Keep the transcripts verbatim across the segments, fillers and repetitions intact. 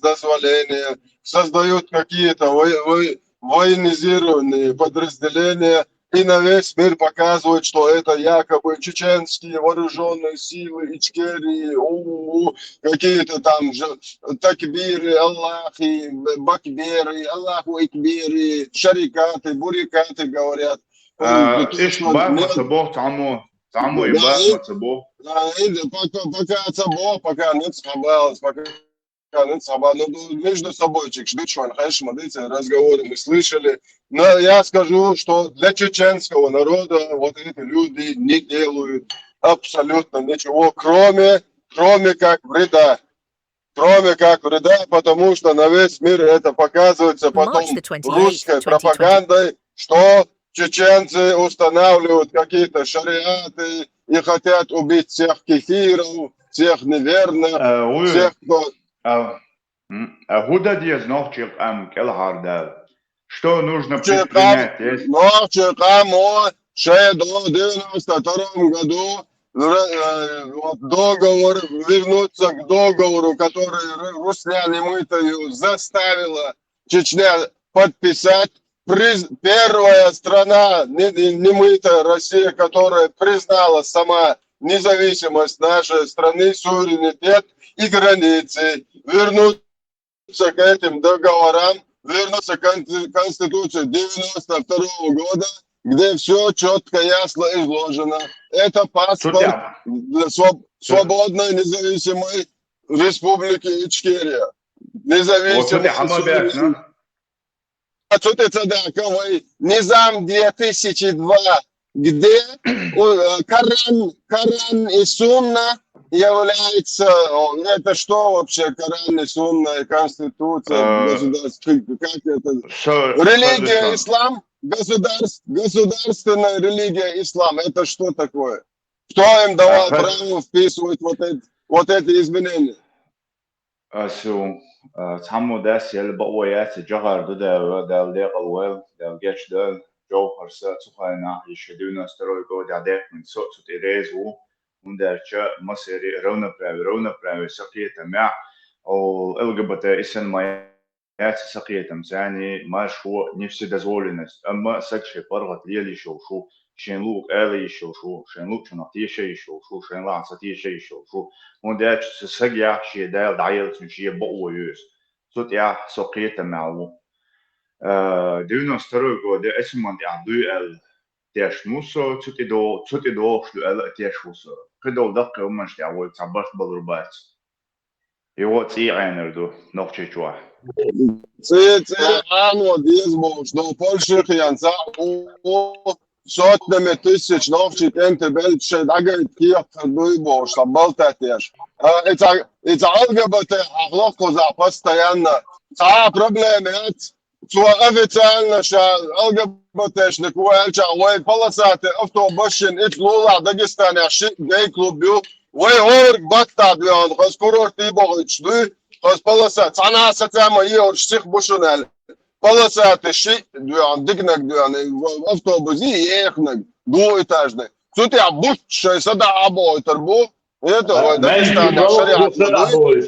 дозволения, создают какие-то вой-, вой-, военизированные подразделения и на весь мир показывают, что это якобы чеченские вооруженные силы Ичкерии, у-у-у, какие-то там же такбиры, Аллахи, бакберы, Аллаху Экберы, шарикаты, бурикаты говорят. Э, ишт бахма ца бох, цхьаммо, цхьаммо и бахма ца бох. Пока, пока ца бох, пока не схабалась, пока не схабалась. Ну, между собой чик ждут, что он, конечно, мы эти разговоры мы слышали. Но я скажу, что для чеченского народа вот эти люди не делают абсолютно ничего, кроме, кроме как вреда. Кроме как вреда, потому что на весь мир это показывается потом русской пропагандой, что чеченцы устанавливают какие-то шариаты и хотят убить всех кефиров, всех неверных, всех, кто... А худа дез нохчи къам кӀелхьардал? Что нужно предпринять? Нохчи къамо шея до девяносто втором году вот договор, вернуться к договору, который Русня Немытаю заставила Чечня подписать. Приз... Первая страна, Немытая Россия, которая признала сама независимость нашей страны, суверенитет и границы. Вернуться к этим договорам, вернуться к Конституции девяносто второго года, где все четко, ясно изложено. Это паспорт для свободной, независимой республики Ичкерия. Независимой. А цу тӀе ца даьккха вай Низам две тысячи два, где Коран, Коран и Сунна является, это что вообще Коран и Сунна и Конституция государства, как это? Религия ислам, государств, государственная религия ислам, это что такое? Кто им давал право вписывать вот эти, вот эти изменения? Ас цхьаммо дас яла бакъо яц, жагӀар ду Дала, Дала декъал вайла, Дала гечдойла, Жовхар, са цу хенахь, иштта девяносто второй годехь даьккхина, со а цу тӀе реза ву, хӀунда аьлча массеран равноправие, равноправие са кхетамехь, ЛГБТ и санна ма яц са кхетамца, маршо, не вседозволенность, амма саг шен паргӀат лела йиш йолуш ву, шен луъург ала йиш йолуш ву, шен луъучунах теша йиш йолуш ву, шен лахьанца теша йиш йолуш ву. ХӀунда аьлча сагех шен Дала дӀаеллачун шен бакъо ю иза. Цу тӀехь со кхетамехь ву. Девяносто второй года эсман тӀехь дуй аьлла тешна ву со, цу тӀе до-, цу тӀе догӀуш ду аьлла а теш ву со. Кхидолу даккхий хӀуманаш тӀехь вай цхьа барт балур бац. Йо, цӀий Ӏенар ду Нохчийчохь. ЦӀий, цӀий Ӏено деза бохуш, но Польши хенца у сотнями тысяч нохчий кӀентий беллачу шайн дӀагайта кехат дуй бохуш, сан балтатеш. И ца, и ца ЛГБТ хьахло кхузахь постоянно. Цхьа а проблема яц. Цо официально ша ЛГБТ-шник ву аьлча, вай полосатый автобус шина ицлулахь Дагестанехь шиъ гей-клуб ю. Вай хӀорг баттахь доьхна, хаза курорт бохуьйтуш дуй, хаза полоса, цхьана а сацам а йоьхуш сиха бу шуна аьлла. Полосатый шиъ доьхна, диканиг доьхна, автобус и еханиг, двухэтажный. Цу тӀехь бутташ шайн садаӀа а бохуьйтур бу. Это, ой, Дагестан, шариат.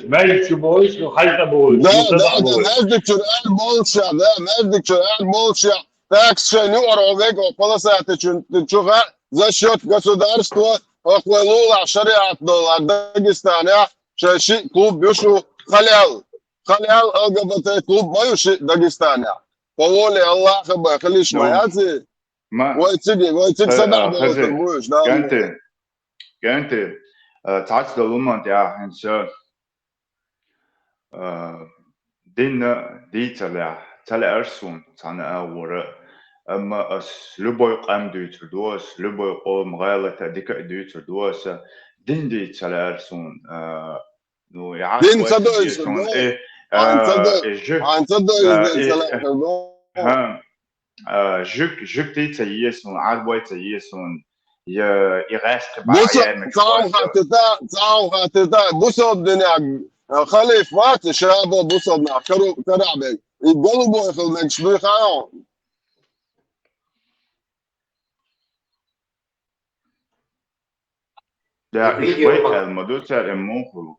Маьждиг чу болуш, ну, хьаьжна болуш, да, да, да, маьждиг чуьра аьлла болуш, да, маьждиг чуьра аьлла болуш, такса шайн юкъара вега полосатый чу, чу ха, за счёт государства, хӀокху вай лулахь шариат долахь Дагестанехь, шайн шиъ клуб ю шу, халел, халел ЛГБТ клуб ма ю шиъ Дагестанехь. По воле Аллаха бен хилиш ма яц и. Вай цига, вай цига садаӀа бохуьйтур бу уьш, да. КӀентий, цхьацца долу хӀуманна тӀехь хӀинца дин дийцарехь ца лаьара суна цхьана агӀора, амма ас любой къам дуьйцур ду ас, любой къоман гӀалат а, дика а дуьйцур ду ас, дин дийца ца лаьара суна. Ну, дин ца дойзуш, хьан ца дойзуш ца лаьара ду. Жуьгтий ца еза суна, Ӏарбой ца еза суна, я и гӀаьскхи бахьа яьрнаш. Цхьа хӀума хаттита, цхьа хӀума хаттита, бусалба динехь халиф вац, шабо бусалба нах кару-, карахь бен. И голубой хила мегаш дуй хаьа? Да, уьш вай аьлла ма ду цара, и муха ву.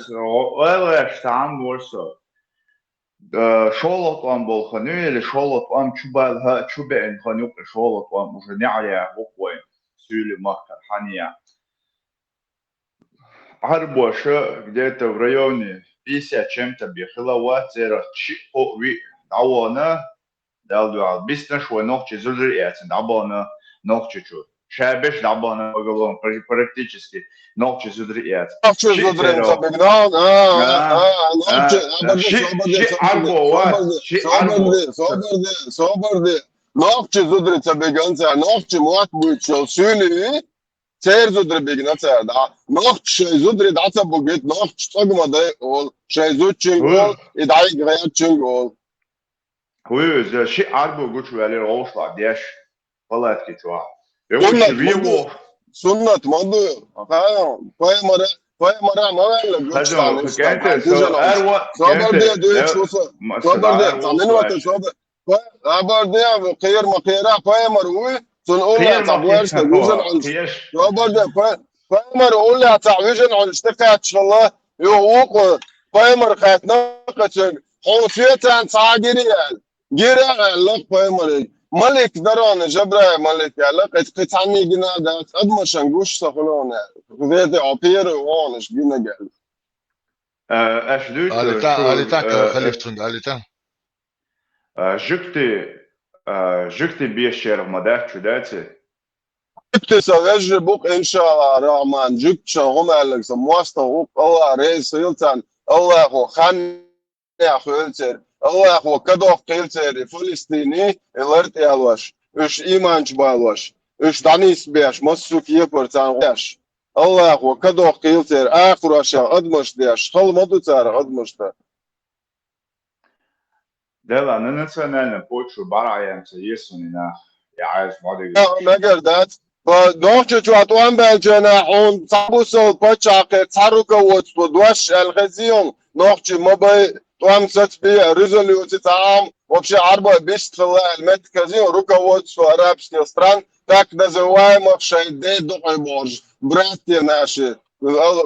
Ойла еш, цхьа хӀама боху со. Э, шолгӀа тӀом болу хан ю, или шолгӀа тӀом чу баьлла, чу беана хан ю, шолгӀа тӀом уже неӀарехь ву вайн, суьйли махкара хьанехь. Ӏарбоша где-то в районе пятьдесят чем-то бен хилла вац, церах шиъ-кхоъ-виъ дӀавахана, Далла дуьхьал, биснарш вайн нохчий зударий эцна дӀабахана Нохчийчу. Ша берш дӀабахана поголовно, пр-, практически нохчий зударий эцна. Нохчий зударий ца бигнал, а, а, а, нохчий, а, а, ши, ши Ӏарбо вац, ши Ӏарбо. Собар де, собар де, собар де. Нохчий зударий ца биган ца, нохчий мотт буьйцуш йолу суьйли, церан зударий бигна цара дӀа. Нохчий шайн зударий дӀа ца бугийта, нохчий цӀогма дай олу, шайн зудчуьнга олу, и дӀайига гӀертачуьнга олу. ХӀуй, иза шиъ Ӏарбо гучуваьллера вовшахтохь деш, палатки чохь. Суннат ма ду. Суннат ма ду. Пайхамара, пайхамара ма ваьлла гучуваьлла. Собар де, дуьйцу со. Собар де, цхьа минута, собар. Абар де, кхера ма кхера, пайхамар вуй, цунна уллехь цхьа боьршта вижина Ӏуьллуш. Собар де, пай-, пайхамар уллехь цхьа вижина Ӏуьллуш тӀекхаьчча хилла, юха вукхо пайхамар хаьттина кхечуьнга, хьуна соьцарна цхьа а гира аьлла. Гира аьлла пайхамаре. Малик дара хьуна, Жабраил малик аьлла, кхин, кхин цхьанна а гина дац, адамашна гуш ца хуьлу хьуна аьлла. Вете хьо пера ву хьуна гина аьлла. Э, аша дуьйцу, Алита, шу, Алита, э, халиф цунга, Алита. А, жуьгти, а, жуьгти бешарах ма дац шу, дац? Жуьгти сан вежарий бу-кх, иншаАллахӀ Рахьман, жуьгташа хӀума аьлларг сан мостагӀа ву-кх, АллахӀ реза хуьлда царна, АллахӀо хан хуьлда церан, АллахӀо ка доккхийла церан и Фалестине, и лар тӀе ялош, уьш ийманчу балош, уьш дӀанисбеш, массо а кепара царна гӀо деш. АллахӀо ка доккхийла церан, ахарошех адамаш деш, хала ма ду царах адамашна. Делла, на национальная почва бӀарахьаемца Есуни нах, я Ӏаьржа бӀодигаш. Мегар дац. Нохчийчохь тӀом баьллачу хенахь хьуна цхьа бусалба паччахье, цхьа руководство дош аьлла хезий хьуна, нохчий ма бай, тӀом сацабе, резолюци цхьа а, вообще Ӏарбой бист хилла аьлла меттиг хезий хьуна, руководство арабских стран, так называемых шайн ден дукъе бохуш, братья наши,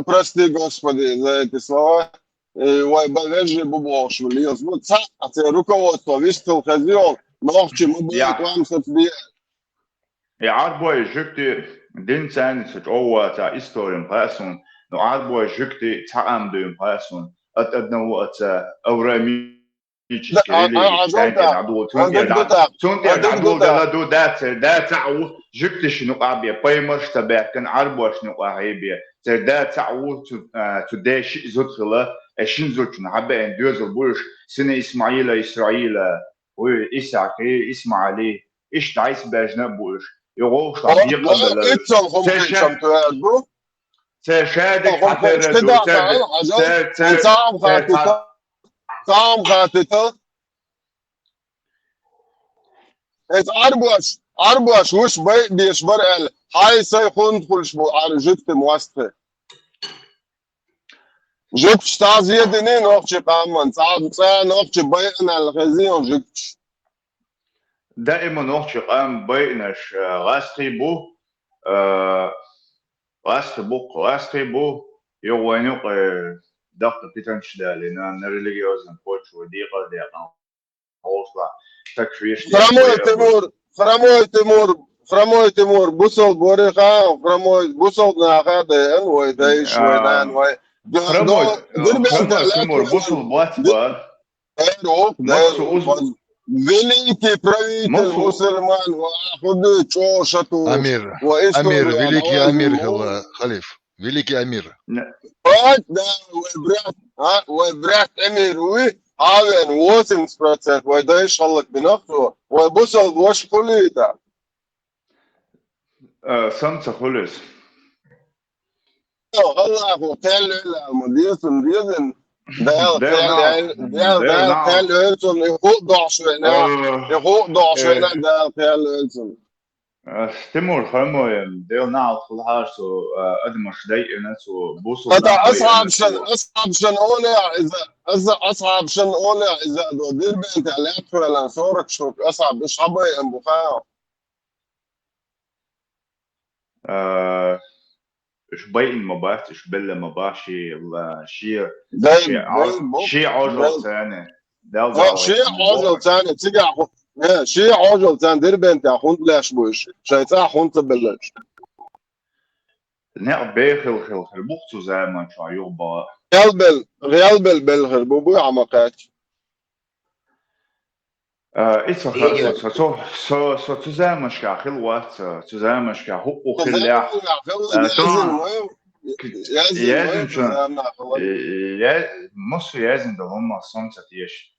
прости, Господи, за эти слова. Э, вай бан вежарий бу бохуш ву лелаш бу. Цхьаъ а церан руководство вистхила хезий хьуна, нохчий ма бай, тӀом сацабе. И Ӏарбой жуьгти динца а ца чӀогӀа вацахь, историн пхаьа суна, но Ӏарбой жуьгти цхьа а ма дуьйна пхаьа суна, ат-, одного отца, авраамический религии, цунна тӀе дӀадула, цунна тӀе дӀадула дела ду, да, церан да цхьаъ ву, жуьгташна юкъахь бен пайхамарш ца баьхкина, Ӏарбошна юкъахь бен. Церан да цхьаъ ву, цу, а, цу ден шиъ зуда хилла, э, шина зудчунна хьабеана доьзал бу уьш, сина Исмаила, Исраила, вуй, Исхьакхи, Исмаили, иштта дӀасабаьжна а бу уьш. И вовшахтохь декъал а далар. Церан ша-, церан шадерг хьан тера ду, церан, церан, церан, цхьа а ма хаттийта. Иза Ӏарбош, Ӏарбош вуьш байъа дезаш бара аьлла, хьайн сайн хӀунда хуьлуш бу Ӏар-, жуьгти мостагӀий. Жуьгташ цхьа а зен дина нохчийн къоман, цхьа, цхьа а нохчий байъина аьлла хезий хьуна жуьгташ. Даима нохчийн къам байъинарш, э, гӀазкхий бу, э, гӀазкхий бу, гӀазкхий бу, юха вайна юкъа, э, даккха питанаш далийна, на религиозном почве декъал а декъна. Хьрама Тимур, Храма Тимур, Храма Тимур, бусалба вара хьан, Храма, бусалба наха а дайна вай дайша, вай нана, вай. Храма, Храма Тимур, бусалба вац бан. Эр ву, эр ву. великий правитель Мусул- мусульман, ва ахуду чошату, Амир, ва история Амир, великий навазил Амир муз- хила, халиф, великий Амир. Не- Вот, да, вай брат, а, вай брат Эмир, уй, авен восемьдесят процент, вай дай шаллак бинахту, вай бусал вош хулита. Э, Самца хулис. Аллаху, тел ма дисун, дисун. Дал, Дал, тел, на- дал, Дал, дал, на- тел, сон, и ху дошвена, Э, и ху дошвена, э, дал, тел, сон. э, Тимур Хамоем, Дал нал хулхаш, э, Адамаш Дайна, цу бусул Хата нал асхаб Дайна, шан, цу- асхаб шан оля, иза, иза, асхаб шан оля, иза, до Дербент, лятфалан, сорок штук, асхаб, иш хабай, ам бухао. Э, иш Байн ма бац, иш Белла ма бац, ши, ла, ши, Дай, ши, дай, а, бу, ши Ожал дай. Цане. Дал Ва, Дал, ши ма Ожал бац. Цане, цига ху, э, ши Ожал Цане, Дербент, я хунт леш буш, шайца хунт белеш. Не бехил хил хил бухцу заман чуа юба. Реал бел, реал бел, бел хил, бу, бу, ама кач. Э, ица Игорь. харса, со, со, со, цу замашка хил вац, цу замашка ху ху хил лях. Э, Язин, то- язин, Язин язин, чуа. язин, Э, я, мусу язин да лума Самца теш.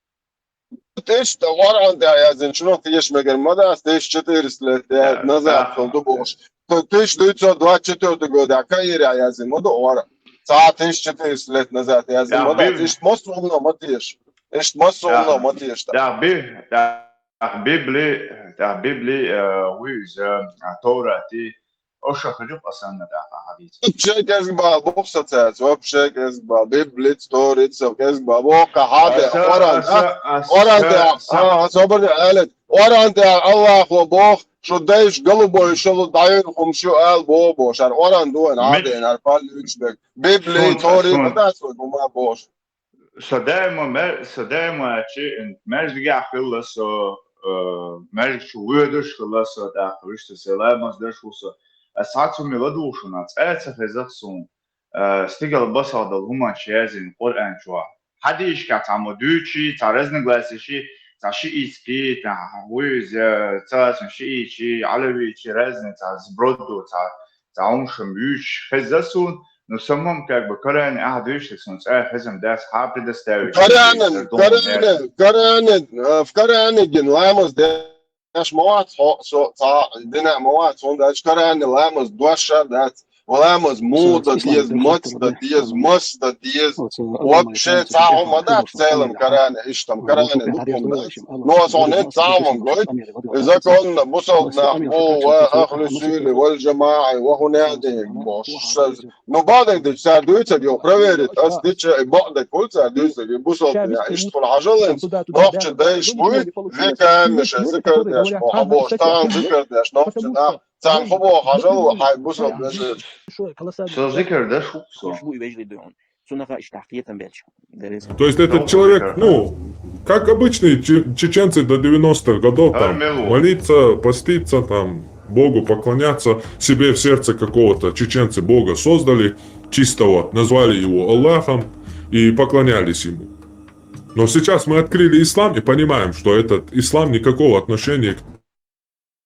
Тысяча, да, Оран, да, язин, чуно теш мегер мадас, тысяча четыреста лет, да, Да, назад, да. Колду бош. То тысяча девятьсот двадцать четвёртого года, Каира язин, моду Оран. Ца тысяча четыреста лет назад язин, Я мадас, бив- ишт мосу умно матеш. Ишт мосу Я- умно матеш, да. Да, би, да, да, Библи, да, Библи, э, уйза, а, Таурати, оша хажуб асанна да, хадис. Вообще кез ба, бу ассоциация, вообще кез ба, Библиц, Торицо, кез ба, бу кахаде, Аса, Оран, аса, аса, Оран, да, аса. а, собор алет. Оран, да, Аллах, о Бог, шо дайш голубой, шо дайш хумшу ал бо, бо, шар Оран дуэн, Мит- аден, ар пал лючбек. Библи, Сун, Тори, сун. да, свой гума, бо. Садаема, ме-, садаема чи, эн, междига хилла со, э, междиг чу луэдуш хилла со, да, вишта се ламаз даш хуса. А сацу ми ладушуна, цаца хезах сун. Э, стигал басал дал хума чязин Коран чуа. Хадишка цамо дючи, ца разногласия ши, ца шиитски, ца хуиз, э, ца сун шиичи, алавичи, разный, ца сброду, ца, ца умшам юч, хезасун, но самом как бы Коран, а, дышли сун, ца хезам дас, ха предоставить. Коране, Коране, Коране, э, в Коране ген ламаз даш мават, хо, со, ца, дина мават, сон даш Коране ламаз дуаша даш. Ва ламаз муда диез, мац да диез, мас да диез. Вообще, ца хома да в целом Коране, иш там Коране, ну, помню. Но сон нет ца хома гой. Законно, бусал на, о, ва, ахлю сули, валь джамаа, ва хунядин, бо, шаз. Ну, бадек дич, ца дуйца, ё, проверит, ас дича, и бадек куль ца дуйца, и бусал, я, иш тул хажален, нохча дайш буй, века миша, зикр даш, бо, а бо, штан зикр даш, нохча, да. Цан хубо хажал, хай бусал даш. Со зикр даш хуксо. То есть этот человек, ну, как обычные че- чеченцы до девяностых годов, там, молиться, поститься, там, Богу поклоняться, себе в сердце какого-то чеченцы Бога создали чистого, назвали его Аллахом и поклонялись ему. Но сейчас мы открыли ислам и понимаем, что этот ислам никакого отношения к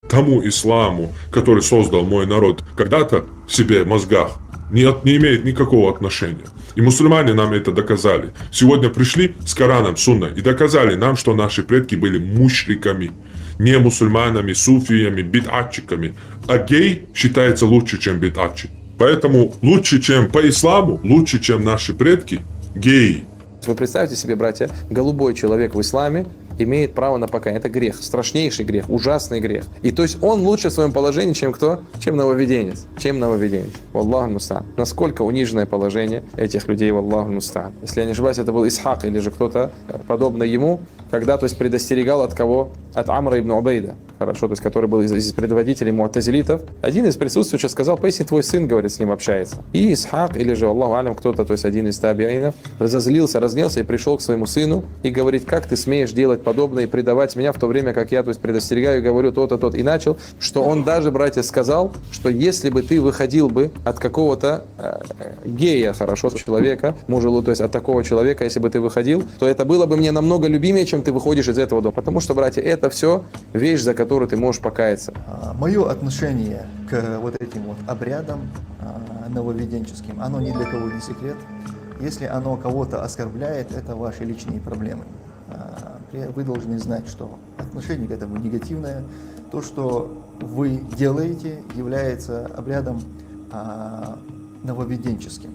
тому исламу, который создал мой народ когда-то в себе в мозгах, не, от- не имеет никакого отношения. И мусульмане нам это доказали. Сегодня пришли с Кораном, Сунной и доказали нам, что наши предки были мушриками, не мусульманами, суфиями, бидатчиками. А гей считается лучше, чем бидатчик. Поэтому лучше, чем по исламу, лучше, чем наши предки, гей. Вы представьте себе, братья, голубой человек в исламе имеет право на покаяние. Это грех, страшнейший грех, ужасный грех. И то есть он лучше в своем положении, чем кто? Чем нововведенец. Чем нововведенец. Валлаху мустаан. Насколько униженное положение этих людей, валлаху мустаан. Если я не ошибаюсь, это был Исхак или же кто-то э, подобный ему, когда, то есть, предостерегал от кого? От Амра ибн Убейда. Хорошо, то есть, который был из, из предводителей муатазилитов. Один из присутствующих сказал: «Поистине твой сын, говорит, с ним общается». И Исхак, или же, Аллаху алям, кто-то, то есть один из табиинов, разозлился, разнелся и пришел к своему сыну и говорит: «Как ты смеешь делать подобное и предавать меня, в то время как я, то есть, предостерегаю и говорю то-то, то-то». И начал, что он даже, братья, сказал, что если бы ты выходил бы от какого-то э, гея, хорошо, человека, мужа, то есть от такого человека, если бы ты выходил, то это было бы мне намного любимее, чем ты выходишь из этого дома. Потому что, братья, это все вещь, за которую ты можешь покаяться. Мое отношение к вот этим вот обрядам а, нововведенческим, оно ни для кого не секрет. Если оно кого-то оскорбляет, это ваши личные проблемы. А, при- Вы должны знать, что отношение к этому негативное. То, что вы делаете, является обрядом а, нововведенческим,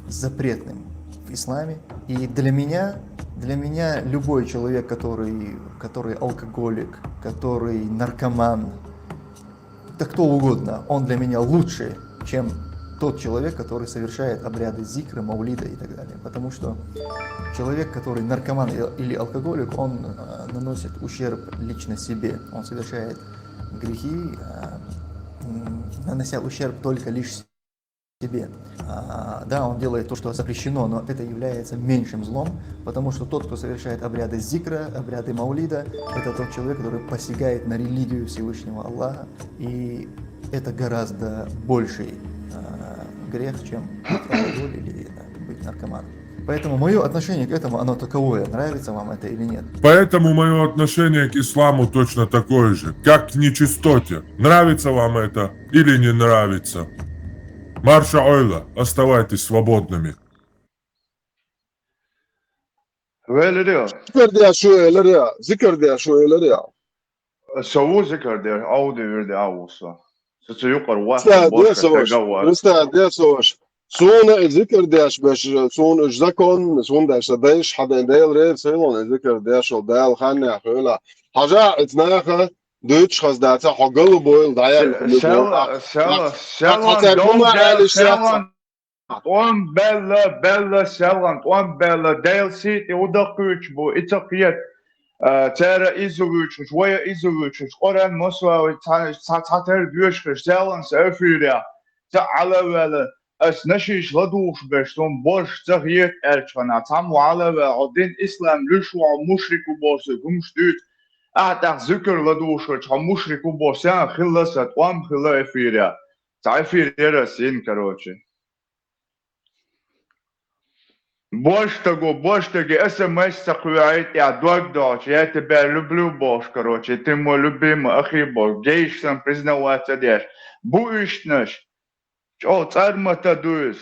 запретным в исламе. И для меня, для меня любой человек, который, который алкоголик, который наркоман, да кто угодно, он для меня лучше, чем тот человек, который совершает обряды зикра, маулида и так далее. Потому что человек, который наркоман или алкоголик, он э, наносит ущерб лично себе. Он совершает грехи, э, м, нанося ущерб только лишь себе. А, да, он делает то, что запрещено, но это является меньшим злом, потому что тот, кто совершает обряды зикра, обряды маулида, это тот человек, который посягает на религию Всевышнего Аллаха, и это гораздо больший э, грех, чем пить алкоголь или э, быть наркоманом. Поэтому мое отношение к этому, оно таковое, нравится вам это или нет. Поэтому мое отношение к исламу точно такое же, как к нечистоте. Нравится вам это или не нравится. Марша ойла, оставайтесь свободными. Валерия, Зикр деш шу элэр я, зикр деш шу элэр я. Саву зикр деш, ауди вирди ауса. Сацу юкъар вахт Уста бош деш саваш, катагавар. уста деш саваш. Суна и зикр деш беш, сун уж закон, сун деш са деш, хаден дел рев, селон и зикр деш ол дел ханне хойла. Хажа ицнаха, дыч хаздаца, хогал бойл, даял. Села, села, села, Хацар дом бума дел, алиша. села. Тон белла, белла, селан, тон белла, дел сити удакуч бу, ица киет. Цера изугучуш, вая изугучуш, Коран мосуави цатер дюшкаш, селан сефиря, ца алавела, ас нашиш ладуш беш, тон бош, ца киет эрчана, цам алавела, о дин ислам, лишуа мушрику босы, гумш дют, а так зикр ладушач, ха мушрику босы, а хилласа, тон хилла эфиря. Ца эфиря син, короче. Бош таго, бош таги, СМС ца куяйт, я дог дочь, я тебя люблю, бош, короче, ты мой любимый, ахи бош, гейш сам признаваться деш. Бу иштнаш, чо, цармата дуйс.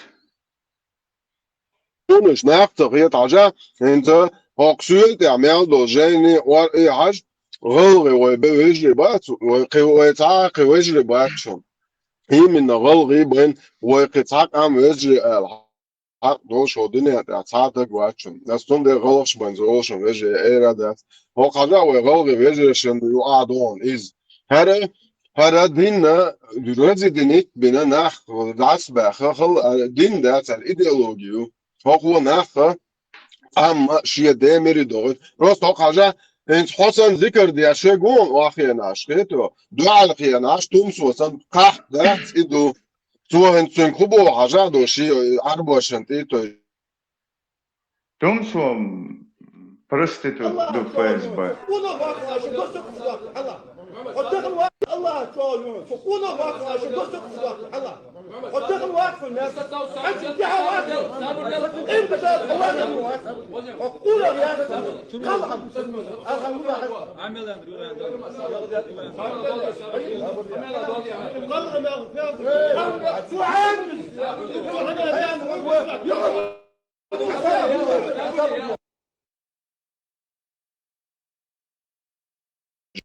Тунуш нахта хет хажа, энца хоксует, я мел дол жени, ор и хаж, гылгы ой бе вежри бац, ой кы ой ца кы вежри бац. Именно гылгы бен ой кы ца кам вежри ал. Хак дол шо дунят, я ца даг вачун. Настун де гылгш бен золшун вежри эра дат. Хок хажа ой гылгы вежри шен ю адон из. Хара, хара динна, рази динит бина нах, дас баха, хыл дин дацар идеологию. Хок ху наха, амма шия демери догит. Просто хок хажа, энц хосан зикр дия шегун, охиянаш, хето, дуал хиянаш, тумсуасан, ках дац иду. Цуа хен цун кубо хажа до ши арбошен тито. Тумсуам проститут ду ФСБ.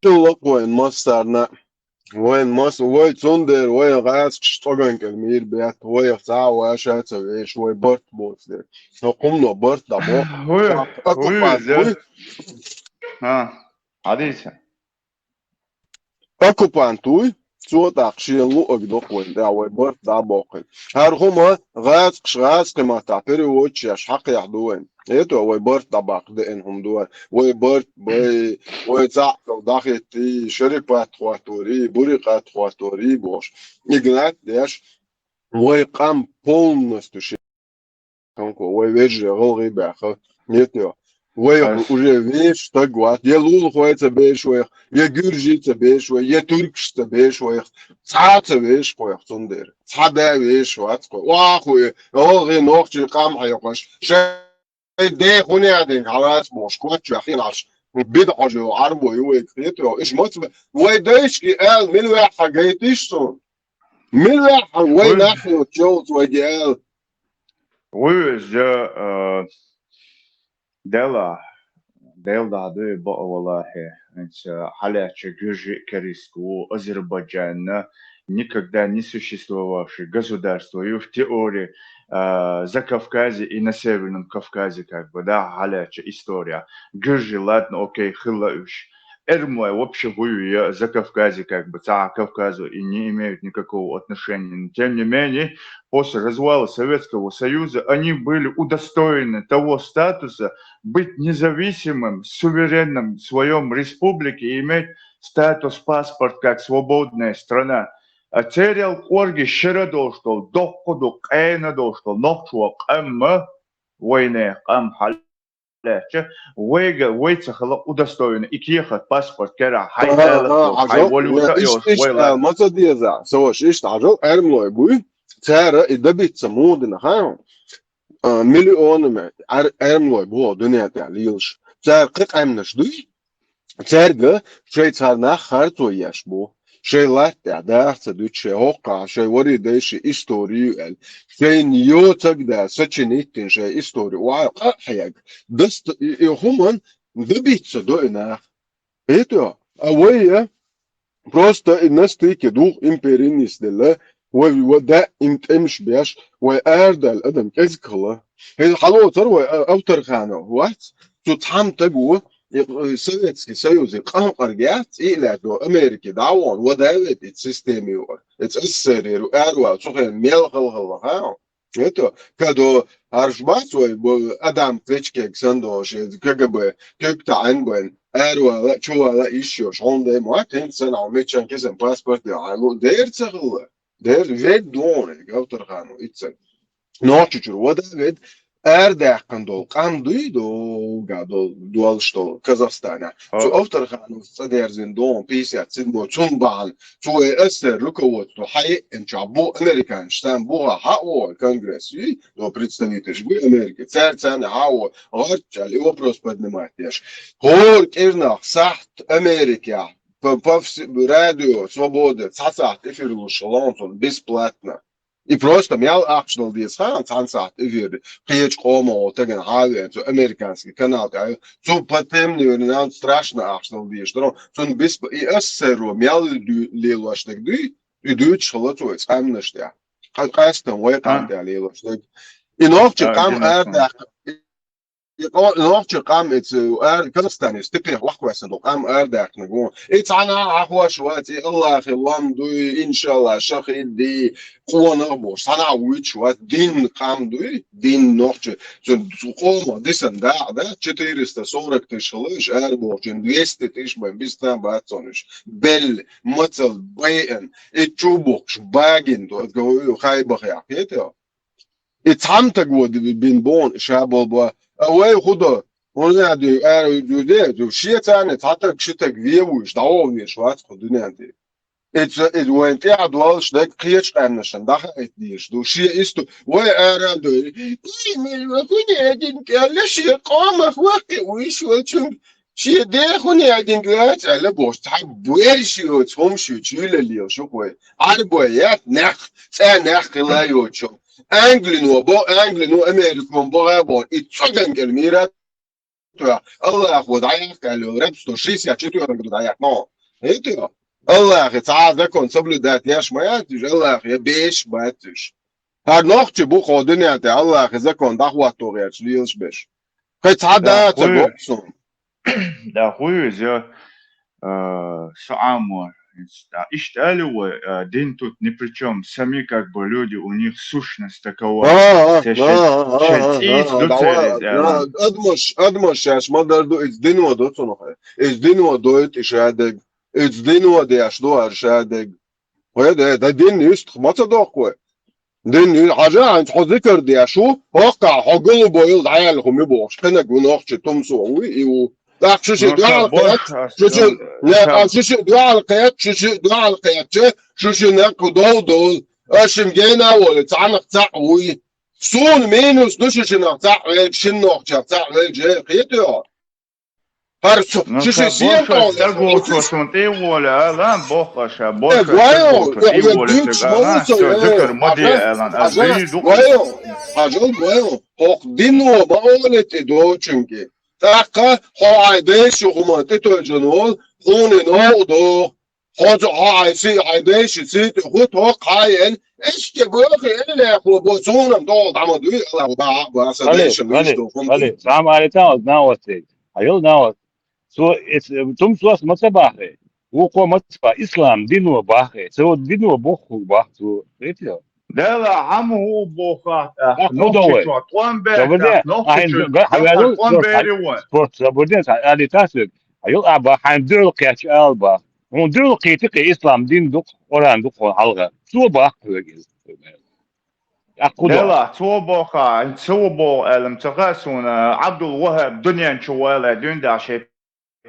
Шуллук вайн массарна, вайн масс, вай цундер, вай гӀаскаш тӀоган кӀел мийр бетт, вай цхьа ваша ца веш, вай барт боцдер. Но кумно барт да бо. Уй, Оккупант уй, уй, А, хьадийса. Оккупант уй, цо тӀаккха шен луъаг доккху вайн, да, вай барт дӀабоккхийна. ХӀара хӀума гӀаскаш, гӀаскхи матта переводчаш хьакхехь ду вайн. Ето вай барт дӀабаккха деана хӀума ду вай. Вай барт, вай, вай цхьаъ дӀахӀитти, шарипат хӀоттори, бурикъат хӀоттори бохуш. Игнат деш, вай къам полностью ши Ханко, вай вежарий гӀалгӀай баьхна, нет, йо. Вайх уже веш стаг вац, я лулахой ца беш вайх, я гуьржий ца беш вайх, я туркаш ца беш вайх, цхьа ца веш вайх цундела. Цхьа да веш вац кхо. Вахуй, гӀалгӀай нохчий къам хьехош, шай де хӀунехдинг хьалац бохуш, кхоччех хилахь, Бидхьажо Ӏарбой вай кхетӀо. Иш маца вай дайшки аьл, мил ваьхьа гайтиш цун. Мил ваьхьа вай нахло чолц вай ди аьл. Вуй, я, э, Дела, Дела да дуй бо, валлахи. Эца хьаляча гюжи кериску, Азербайджанна, никогда не существовавшее государство, и в теории, э, за Кавказе и на Северном Кавказе, как бы, да, хьаляча история. Гюжи, ладно, окей, хыла уж. Эрмлой вообще вуй, я, за Кавказе, как бы, ца Кавказу и не имеют никакого отношения. Но тем не менее, после развала Советского Союза они были удостоены того статуса быть независимым, суверенным в своем республике и иметь статус, паспорт как свободная страна. А церял корги шира долштол, дохуду къена долштол, нохчуа къамма, войне къам хьал лаьттача, вайга, вай ца хала удостоена и кехат паспорт кера, хай Ага, ага, хьажал, валюта иш, йош, иш, вай а, ла. Маца деза, саваш, иш, хьажал, эрмлой буй, цара и добиться мудина, ха? А, миллионами эр-, эрмлой бу, дуьнен тӀа лелаш. Цара кхы къаьмнаш дуй, царга шай цар нах харцо еш бу. Шай латтӀехь даха ца дуьту, шай хӀоккхахь, шай вари дайши историю аьлла. Шайна йоцаг да сочинить дина шай историю. Ва къа хьег. Даста и, и хӀуман добиться до и нах. Это, а вай я просто и настыке двух империй нисделла, вай ва да им тӀемаш беш, вай арадал адам кӀезиг хала. Хьин хьалоцар вай а-, Авторханов вац, цу цхьам таг ву, и, и Советский Союз, и къанкъарг яц, и лаьтто Америке дӀавон, ва да вет и система юар. Эц СССР-ера аравал, цу хен мел хала-хала, ха? Это, кадо, арш бац вай, бо, Адам Кличкег сандо, ши, КГБ, куьг таӀан бен, аравала, чувала иш йош, хьон дай ма, тин сан, а мечан кисан паспорт я, а, ну, дер ца хала. Дер, вед дон, Авторханов, иццаг. Нохчучуьра вада вед, арадаьккхина долу къам дуй, долга дол-, долуш долу Казахстана. Цу Авторхановс цӀа дерзина дон, пятьдесят седьмой, цун бахьана, цу СССР руководство хьаеъинчохь бу американаш, царна буха хьао конгресс, и, до представитель буй Америки, цара царна хьао, гӀарччал и вопрос поднимать деш. ХӀора кӀирнах сахьт Америкехь, по, по вс-, радио Свобода, цхьа сахьт эфир луш хилла цунна бесплатно. И просто мел ахча дала деза хан, цхьана сахьт эфир, кхечу къомо тагана хьавеана, цу американский канал тӀехь, цу по темню нам страшно ахча дала дезаш дара, цунна бис-, и СССР-о мел ду-, лелош дерг дуй, и дуьйцуш хилла цо и цхьаьннаш тӀехь. Кха-, къаьстан вай къам тӀехь лелош дерг. И нохча къам арадаьккха, И къо-, нохча къам эца, ара, Казахстане степех вахкваьсса до къам арадаьккхина гон. И цхьана а хьахош вац, и Аллахе лом дуй, иншалла, шахид ди, къонах бохуш. Цхьана а вуьйцуш вац, дин къам дуй, дин нохча. Цу, цу къомах дисан дакъа да, четыреста сорок тысяч хилла, ара бохучун двести тысяч бен, бистан бац цунуш. Белла, мацалла, байъан, и чу бохуш, багин, до, хайбах яхь, хета? И цхьамтаг ву ди-, бин боху ша болба. А вай худа, хӀунда аьлла ара дуьде, ду шен царна цхьатаг, шитаг ве вуьйш, дӀавогӀу веш вац кху дуьнен тӀе. Иза, иза вайн тӀехь долуш дерг кхечу къаьмнашна даха а дезаш ду. Шен исту, вай ара ду, ой, мел ва хӀун эдин кӀелла шен къомах ваккхи вуьйш волчунга. Шен дехуне динг вац аьлла бохуш, цхьа буьрса йоцу хӀума шу чуьйла лела шу хой. Ӏарбой яц, нах, цӀа нах хила йоцу. Англино бо, Англино, Америкон бо, гӀа бо, и цоган кӀел мира тоьхна. Аллахо дӀаяхка аьлла, рабство шестьдесят четвёртом году дӀаяхка, но. Это, Аллахе цхьа закон соблюдать еш ма яц уьш, Аллахе беш бац уьш. ХӀара нохчи бу кхо дуьнен тӀе Аллахе закон дӀахӀотто гӀерташ лелаш берш. Кхин цхьа да ца боху суна. Да, хуй иза, а, со Ӏамо. Да, иштта али вай, а, дин тут ни при чём. Сами как бы люди, у них сущность такова. А, а, Те а, шен, а, а, шен а, цӀийца а, ду да, церан да, иза аьлла. Адамаш, адамаш шаьш ма-дарра ду, иза дино ду цунах. Иза дино дойту и шадерг. Иза дино деш ду хӀара шадерг. Хой, да, да, дин юстах ма ца дохку вай. Дин ю-, хьажа, хьайна хьо зикар деш ву, хӀоккхахь хьо гулбойла дӀаяьлла хӀума ю бохуш, кхинаг ву нохчи тумсо вуй и ву. ТӀаккха шу шиъ дуьхьал кхетча, шу шиъ, не, тӀаккха шу шиъ дуьхьал кхетча, шу шиъ дуьхьал кхетча, шу шиннах кху дов довла. Аш шин гена а волу, цхьанах цхьаъ вуй. Суна минус ду шу шиннах цхьаъ велча, шин нохчех цхьаъ велча, э, кхетий хьо? ХӀара цу, ну, шу ши сен болчо, дагволчо шун тӀе воля, алан, бохаша, болчо, дагволчо тӀе воля, цигана, цо зикр ма де, алан, аз бийду. Хьажал, гойо, хӀокху дино ма оле тӀе доцунге. ТӀаккха хьо хьайн дайша хӀуман тӀе тойжан волу, хьуна новкъа доху. Хьо хьо хьайн сий, хьайн дайша сий тӀе хӀутту хӀокху хьайн, эшке боху, эллехо бо, суна-м догӀу дӀа ма дуй, Аллах бахьа а баса, дайша луьйш ду хӀума. Цхьа ма алита оцу наоцций. Хьайол наоц. Цо, эц-, цум сос ма ца баххе. Вукхо ма ца баххе. Ислам дино баххе. Цо дино боххуг бахху цо. Дела, хьан хӀу бохахь, тӀаккха нохчичо тӀом бер, тӀаккха нохчичо тӀом бери ван. Спорт, забурден, ца али тасвек. Хьайол а бах, хьайн дуьрал кхетча ала бах. Хьуна дуьрал кхийти кхе ислам дин дукх, Къуръан дукх хьалха. Цо бах хьоьга иза. ТӀаккха хӀу до? Дела, цо бохахь, цо боху аьлла ца хаьа суна, Абдул-Ваххаб дуьнен чу вале дуьйна да шен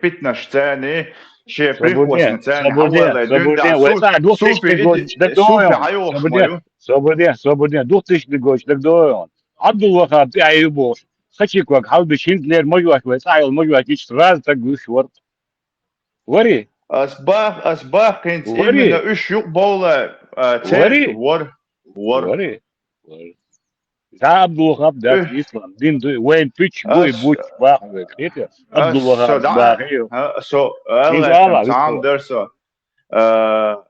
питнаш царний, шен прихвостна царний, хьавале дуьйна да, суфи, суфи хьайохуш ма ю. Собурден, собурден, духтиш дигоч дагдойон. Абдул-Ваххаб тӀаьхьа ю бохуш. Хачи ког хьалбиш хӀинца лер мажош вай, цӀахь йолу мажош ича раза таг вуьш вара. Вари? Ас бах, ас бах, хӀинца именно уьш юкъа бовла, а, церг вара. Вари? Вари. Вари. Ца Абдул-Ваххаб дац ислам дин ду, вайн пуьч буй, буч бах вай, кхета? Абдул-Ваххаб бахе ю. Со, Аллах, цхьа хӀума дара со. А,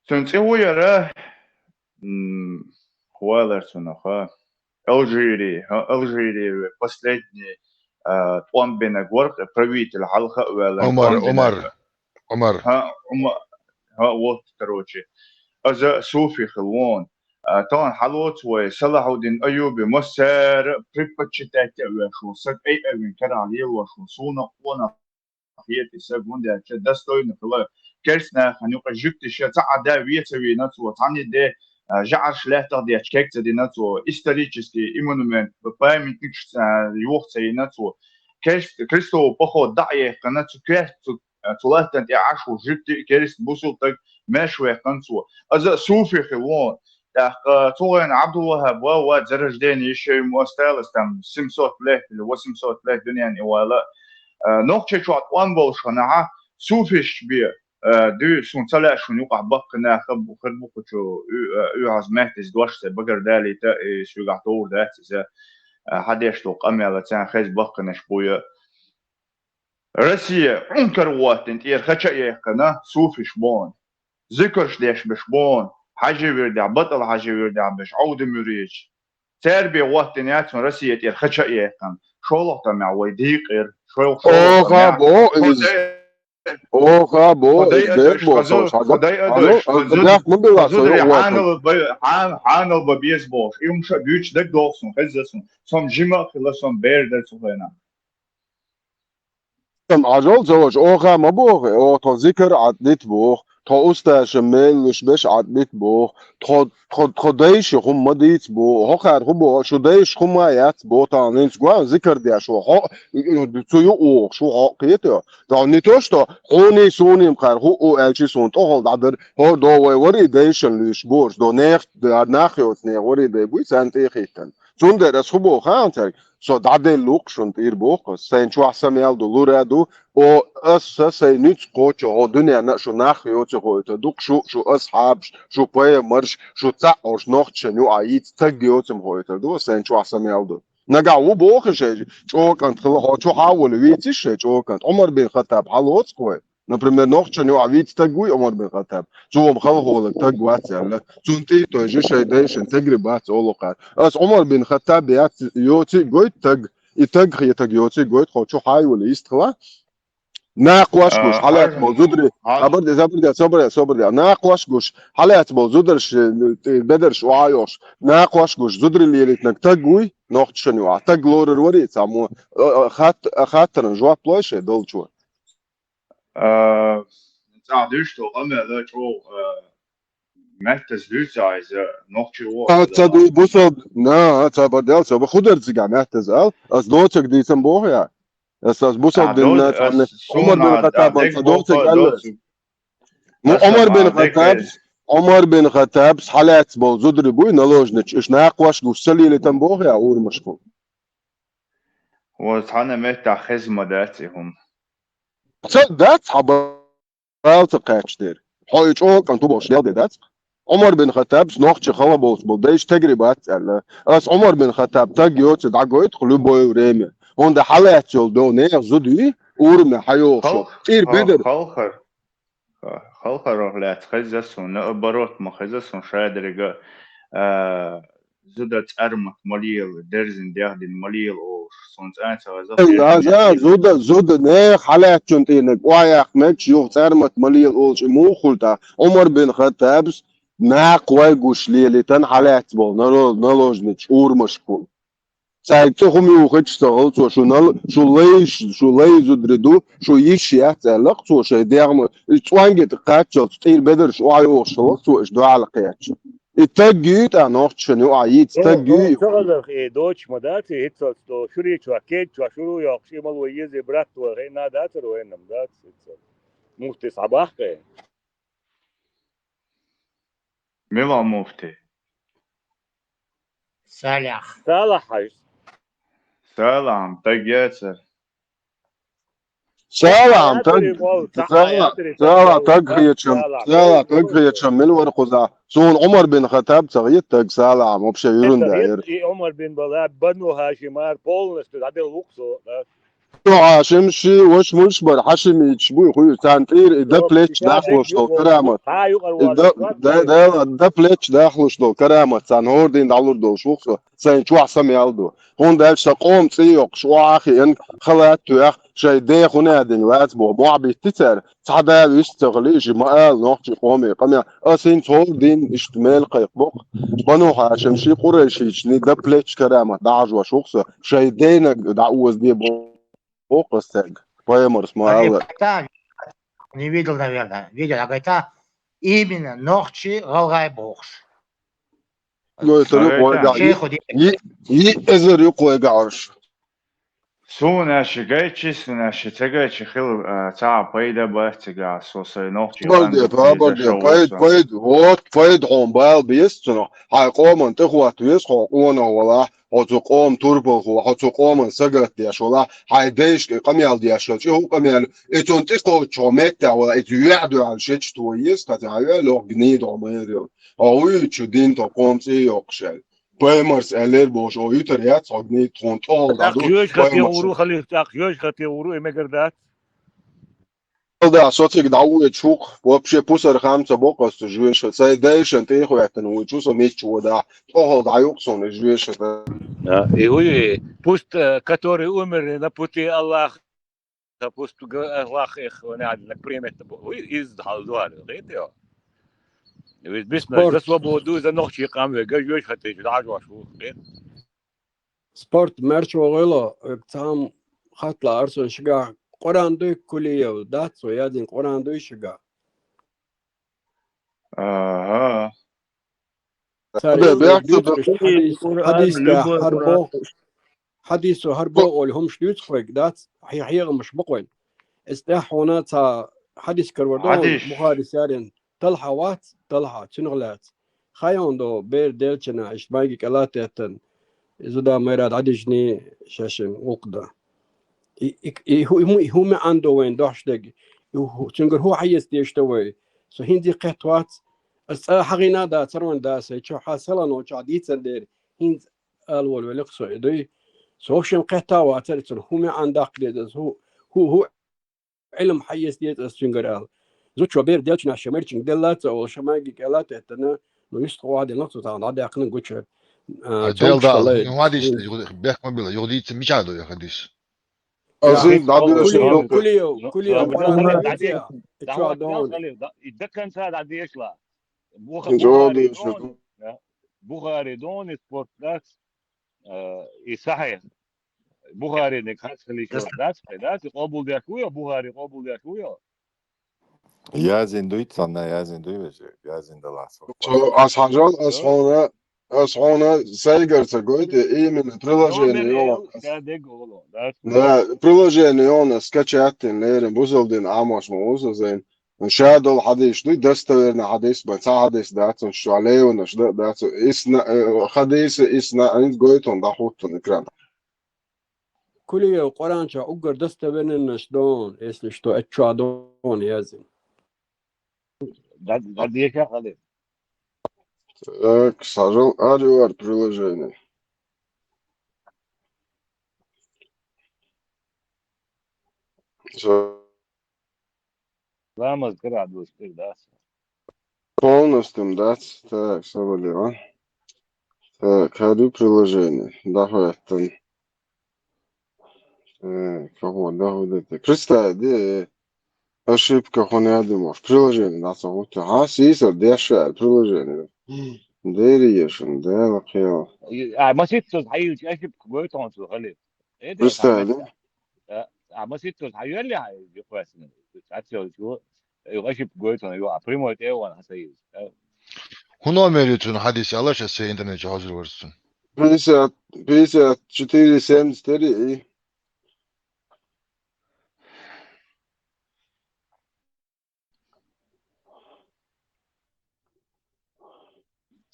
Цуьнан цӀе хӀун яра? М, хӀун олура цунах? Алжири, хӀа, Алжири вай последний, а, тӀом бинарг вара, правитель хьалха а ваьлла, Ӏумар, тӀом бинарг. Ӏумар, Ӏумар. ХӀа, Ӏума-, хӀа, вот, короче. Аза суфи хилла вон. А, тахана хьалоцу вай, Салахьуддин Айюби массара а предпочитать а веш ву, саг айъавин карахь лелош ву, суна а къонах хета и саг, хӀунда аьлча достойно хила керста нахана юкъа жуьгтиша цхьа а да вен ца вийна цо, цхьаьна де, а, жаӀарш лаьттах детташ кег ца дина цо, исторический и монумент, памятникаш, а, йоху ца йина цо. Керста, крестовый поход дӀа а яьккхина, цу керста, цу, а, цу латтана тӀе Ӏаш ву жуьгти а керста бусул таг меш ваьккхина цо. Аза а суфи хилла вон. ТӀаккха цу гӀайна Абдул-Ваххаб ва, ва зарождение ещё ему осталось, там, семьсот лет или восемьсот лет дуьнен и вала. Э, Нохчийчохь тӀом болуш хьанахьа, суфиш бе, э, дуьйцу, суна ца лаьа шуна юкъахь баккхий нах а бу, хир бу кху чу, уь-, э, уьхьаз меттаза дош цай багара далийта, и соьгахь товр дац иза, э, хьан деш долу къамел а царна хеза баккхийнаш бу я. Россия Ӏункар а гӀоттина тӀера хача а яьккхина, суфиш боху. Зикарш деш беш боху, Хьажи вирдехь, БатӀал Хьажи вирдехь беш, Ӏовда муьреча. Церан бен гӀоттина яц хьуна Россия тӀера хача а яьккхина. ШолгӀа тӀамехь вай дийкъира, шолгӀа, шолгӀа тӀамехь. Оха бо иза. Оха бо иза, дер бо, хаза, хаза, хаза, хаза, хаза, хаза, хаза, хаза, хьанал бай, хьан-, хьанал бан беза бохуш. И хӀума ша дуьйцуш дагадогӀу суна, хеза суна. Со-м жима а хилла, со-м бер дара цу хенахь. Сан Ӏажал ца ваша, оха ма боху, оха тхо зикар Ӏад дита боху, тхо усташа мел луш беш Ӏад дита боху, тхо, тхо, тхо дайша хӀума ма дийца боху, хӀокхара хӀун боху, шу дайша хӀума яц боху, тахана хӀинца гоьн зикар деш ву, хьо, цу юкъа вогӀуш ву, хьо кхетайо. Тхо не то, что хьуний суний кхара хӀуъу аьлчи суна тӀехула дӀадара, хӀора до вай вари дайшан луьйш борш, до нех, нах йоцу нех вари дай буй, царна тӀе а хӀиттана. Цундела ас хӀун боху хаьа цаьрга? Со дӀаделла ву-кх шуна тӀера боху ас. Сайн чохь са мел ду, лур а ду. О, ас са сайн нуьцкъа кхочу хьо дуьненна а шу нах йоцу хойтар ду-кх шу, шу асхьабаш, шу пайхамарш, шу цхьаъ орш нохчашна юкъахь йийца стаг йоцу-м хойтар ду ас, сайн чохь са мел ду. Нагахь ву боху шайн чӀогӀа кӀант хила, хьо чу хьан а волу вийциш шайн чӀогӀа кӀант. Ӏумар бин Хаттаб хьалоцу-кх вай. Например, нохчашна юкъахь вийца стаг вуй Ӏумар бин Хаттаб? Цо-м халхолаг стаг вац аьлла. Цунна тӀе а тойжи шайн дайшин тегри бац олу кхара. Ас Ӏумар бин Хаттаб яц йоций гойту стаг, и стаг хетаг йоций гойту, хьо чу хьан а волу йистхила? Накхош гуш, хьалаьцна болу зударий, хьан- абарде, забарде, собарде, собарде. Накхош гуш, хьалаьцна болу зударш, э, бедарш охьа а йохуш, накхош гуш, зударий лелийтинарг стаг вуй, нохчашна юкъахь. Стаг лорар варий цхьаммо? А, а, хатт-, а, хаттаран жоп лой шайн долчо. А, цӀахь дуьйш тхо къамел а чӀогӀа, а, меттаза дуьйцу иза нохчи ву. Ца, ца дуй бусалба, на, ца бардел, ца ба худара цигахь меттаза ал. Ас доцаг дийцам боху я. Ас, ас бусалба дин на царна. Ӏумар бин Хаттабан ца доцаг аьлла. Ну, Ӏумар бин Хаттабс, Ӏумар бин Хаттабс хьалаьцна болу зударий буй, наложнича, уьш накхош гуш ца лелийтам боху я урамашкахула. Ва цхьана меттахь хеза ма дац и хӀума. Ца дац хьан бала ца кхаьчдер. Хьо и чӀогӀа кӀант ву бохуш делде дац. Ӏумар бин Хаттабс нохчи хала болчу болу дайша тегри бац аьлла. Ас Ӏумар бин Хаттаб таг йоцу дӀагойту любое время. ХӀунда хьалаьцна йолу до нехан зуда юй, урамехь хьайогӀуш. ТӀира бедар. Халхар. Халхарах лаьцна хеза суна, наоборот ма хеза суна шадеррига, а, зуда цӀармат ма лела, дерзина дехдина ма лела олуш, суна цӀа а ца хеза. Зуда, зуда, нехан хьалаьцначун тӀийнаг, охьаяхнарг, юха цӀармат ма лела олуш, и муха хуьлу тӀаккха? Ӏумар бин Хаттабс накха вай гуш лелийтан хьалаьцна болу нало-, наложница урамашкахула. Цаьрга цу хӀума юхучу ца хала цо, шу нал-, шу лайш, шу лай зударий ду, шу йиш яц аьлла-кх цо шайн дегӀ ма, и цӀонгге тӀе кхаччалц тӀира бедарш охьайогӀуш хала-кх цо, иштта дуьхьал кхетча. И таг юй тӀаккха нохчашна юкъахь йийца, таг юй? Ца хазарх и доцуш ма дац, и хӀинццалц до, шуьрий чохь, кеда чохь шура йоккхуш, и мало еза, и брат вара, хӀинна а дацара вайна-м, дац хӀинццалц. Муфти схьабаккха. Мила муфти? Салахь. Салахь хьажа. Салам, таг яцара. Салам, таг, Салам, таг хечам, Салам, таг хечам, мила вара кхузахь? Суна Ӏумар бин Хаттаб ца хета таг, Салам, вообще юрунда яра. И Ӏумар бин бала, Бану Хашимара полностью дӀаделла ву-кх со, да? Хьашим ши ваша муьлш бара, хьашимиташ буй хуьйцу, царна тӀера и дан плечча дахлуш долу карамат. И дан, дан, дан, дан плечча дахлуш долу карамат, царна хӀора дийна дӀалур долуш ву-кх со, сайн чохь самаял ду. ХӀунда аьлча сан къоман цӀий йоккхуш, охьа а хиъна, халат а тоьхна, шайн ден хӀун а дина вац боху, мохь битти цара, цхьа да вист ца хилийша, ма ала нохчийн къоман къамел. Ас хӀинца хӀора дийна иштта мела кхайкхабо-кх. Бану Хашим ши къурайшичний дан плечча карамат дӀахьажош ву-кх со, шайн денаг дӀаозаде боху. Боху ас цаьрга, пайхамарс ма аллара. Не видел, наверное. Видел, а говорит, а именно нохчи, гӀалгӀай бохуш. Ну, это рукой гар. Йи-, йи эзар рукой гарш. Суна аша гайчи, суна аша ца гайчи хила, а, цхьа пайда бац цигахь, со сайн нохчи. Пайда, пайда, вот, пайда хьуна бала беза цунах. Хьайн къоман тӀехӀотта веза хьо къонах валахь. Хьо цу къоман турпалхо, хьо цу къоман сагатдеш валахь, хьайн дайшка къамел деш валахь, чӀогӀа къамел, и цунна тӀе кхоччу хьо меттехь валахь, и цу юьхь дуьхьал шеча тхо еза, кхузахь хьо лох гнийда хьо майра йолу. Хьо вуьйцу дин тхо къоман цӀий йоккхуш аьлла. Паймарс аьллера бохуш, хьо юьтар яц, хьо гнийда тхуна тӀехула дӀа ду. ТӀаккха жоьжахате ур ву, халих, тӀаккха жоьжахате ур ву, и мегар дац. Да, со цига дӀавоьдуш ву-кх, вообще пусар хам ца боккхуш цу жоьжахате. Сайн дайшан тӀехӀоьттина вуьйчу со мичча ву дахь, тӀехула дӀаюкъ суна и жоьжахате. Да, и хӀу ю и, пусть, э, который умер на пути Аллаха, пусть г-, Аллах их, э, на, на примет бу-, хӀу ю иза хьал дуьхьал, хета йо? Ведь бисмилла, за свободу, за нохчий къам вега, жоьжахате чу дӀажош ву, хета? Спорт мерч вогӀийла, цхьа хатла арсон шигахь Къуръан дуй Кулиев, дац цо язйина Къуръан дуй шигахь? Ага. Цара Бе-, бехк ца бе-, хьадис, Къуръан, хьадис любой хьарбо, Къуръан. Хьадисо хьарбо олу хӀумаш дуьйцу хьоьга, дац, хье-, хьехамаш бакъойн. Эс тӀехь хьуна цхьа хьадис карвар ду, Бухарис ярин. Талхьа вац, талхьа, цуьнах лаьцна. Хайон до, бер делчана, иштта майги кӀела теттан, и зуда майра дӀадижний шашин гӀуллакх дан. И, и, и, хӀу, и, хӀу, и хӀу маьӀан до вайн дохьш дерг? И хӀу, цуьнгара хӀу хьаэца деш дан вай? Со хӀинца кхетта вац. Ас цӀа хьагӀийна а дац, царван да сай, чохь хьан салано чохь дийцан дера, хӀинца ала волавелла-кх со и дуй. Со вообще кхетта а вацара, цуьнан хӀу маьӀан даккха деза, хӀу, хӀу, хӀу Ӏилма хьаэца деза ас цуьнгара аьлла. Зудчо бер делчунаш ша мерчинг делла а ца олуш, ша майги кӀела а теттана, ну, юьстахваха делла цо тахана дӀадаьккхина гуча. А, Ай, дел да, хьадис, бехк ма билла, юха дийца мича ду я хадис? Азин, дӀадоьшу. Кулиев, Кулиев, Къуръан дӀадийци, и чохь дон. И до конца дӀадешла. Бухари дон, да. Бухари дон, и спорт дац, э, и сахьих. Бухариниг хас хилийчо дац, дац, къобулдеш ву йо, Бухари къобулдеш ву йо? Язйина дуй, цхьанна язйина дуй вежа, язйина далахь со. Со ас хьажал, ас хьуна, ас хьуна сайгара ца гойту, именно приложение йо. Да, приложение йо, скачать дина лерина, бусалба дин Ӏамош ма ву со зайн. Ша долу хьадис дуй, достоверный хьадис бан, цхьа хьадис дац, шу леванаш да, дац, исна, э, хадиса, исна, ин гойтун, дӀахӀуттун экран. Кулиев Къуръан чу уггар достоверненаш дон, если что, аччо дон язин. Гад-, гадеша хали. Так, сажал ариуар приложение. Всё. Ламаз кара дус кир дас. Полностью, да? Так, сабалева. Так, харю приложение. Да, хватит. Так, кого, да, вот это. Представь, да, ошибка хонядымов. Приложение, да, сагута. А, сисар, дешевле приложение. Дерьешин, да, лакел. А, масит сус хайыл чашып кой тон су хали. Эде Представь, хамет. Да? А, а масит сус хайыл ли хай, бихвасны. Аччо чу. Ачып кой тон, ё, а прямой те вон хасайыз. Ху номер ютун хадис алаш а се интернет чу хазыр варсун. Пятьдесят, пятьдесят четыре семьдесят три и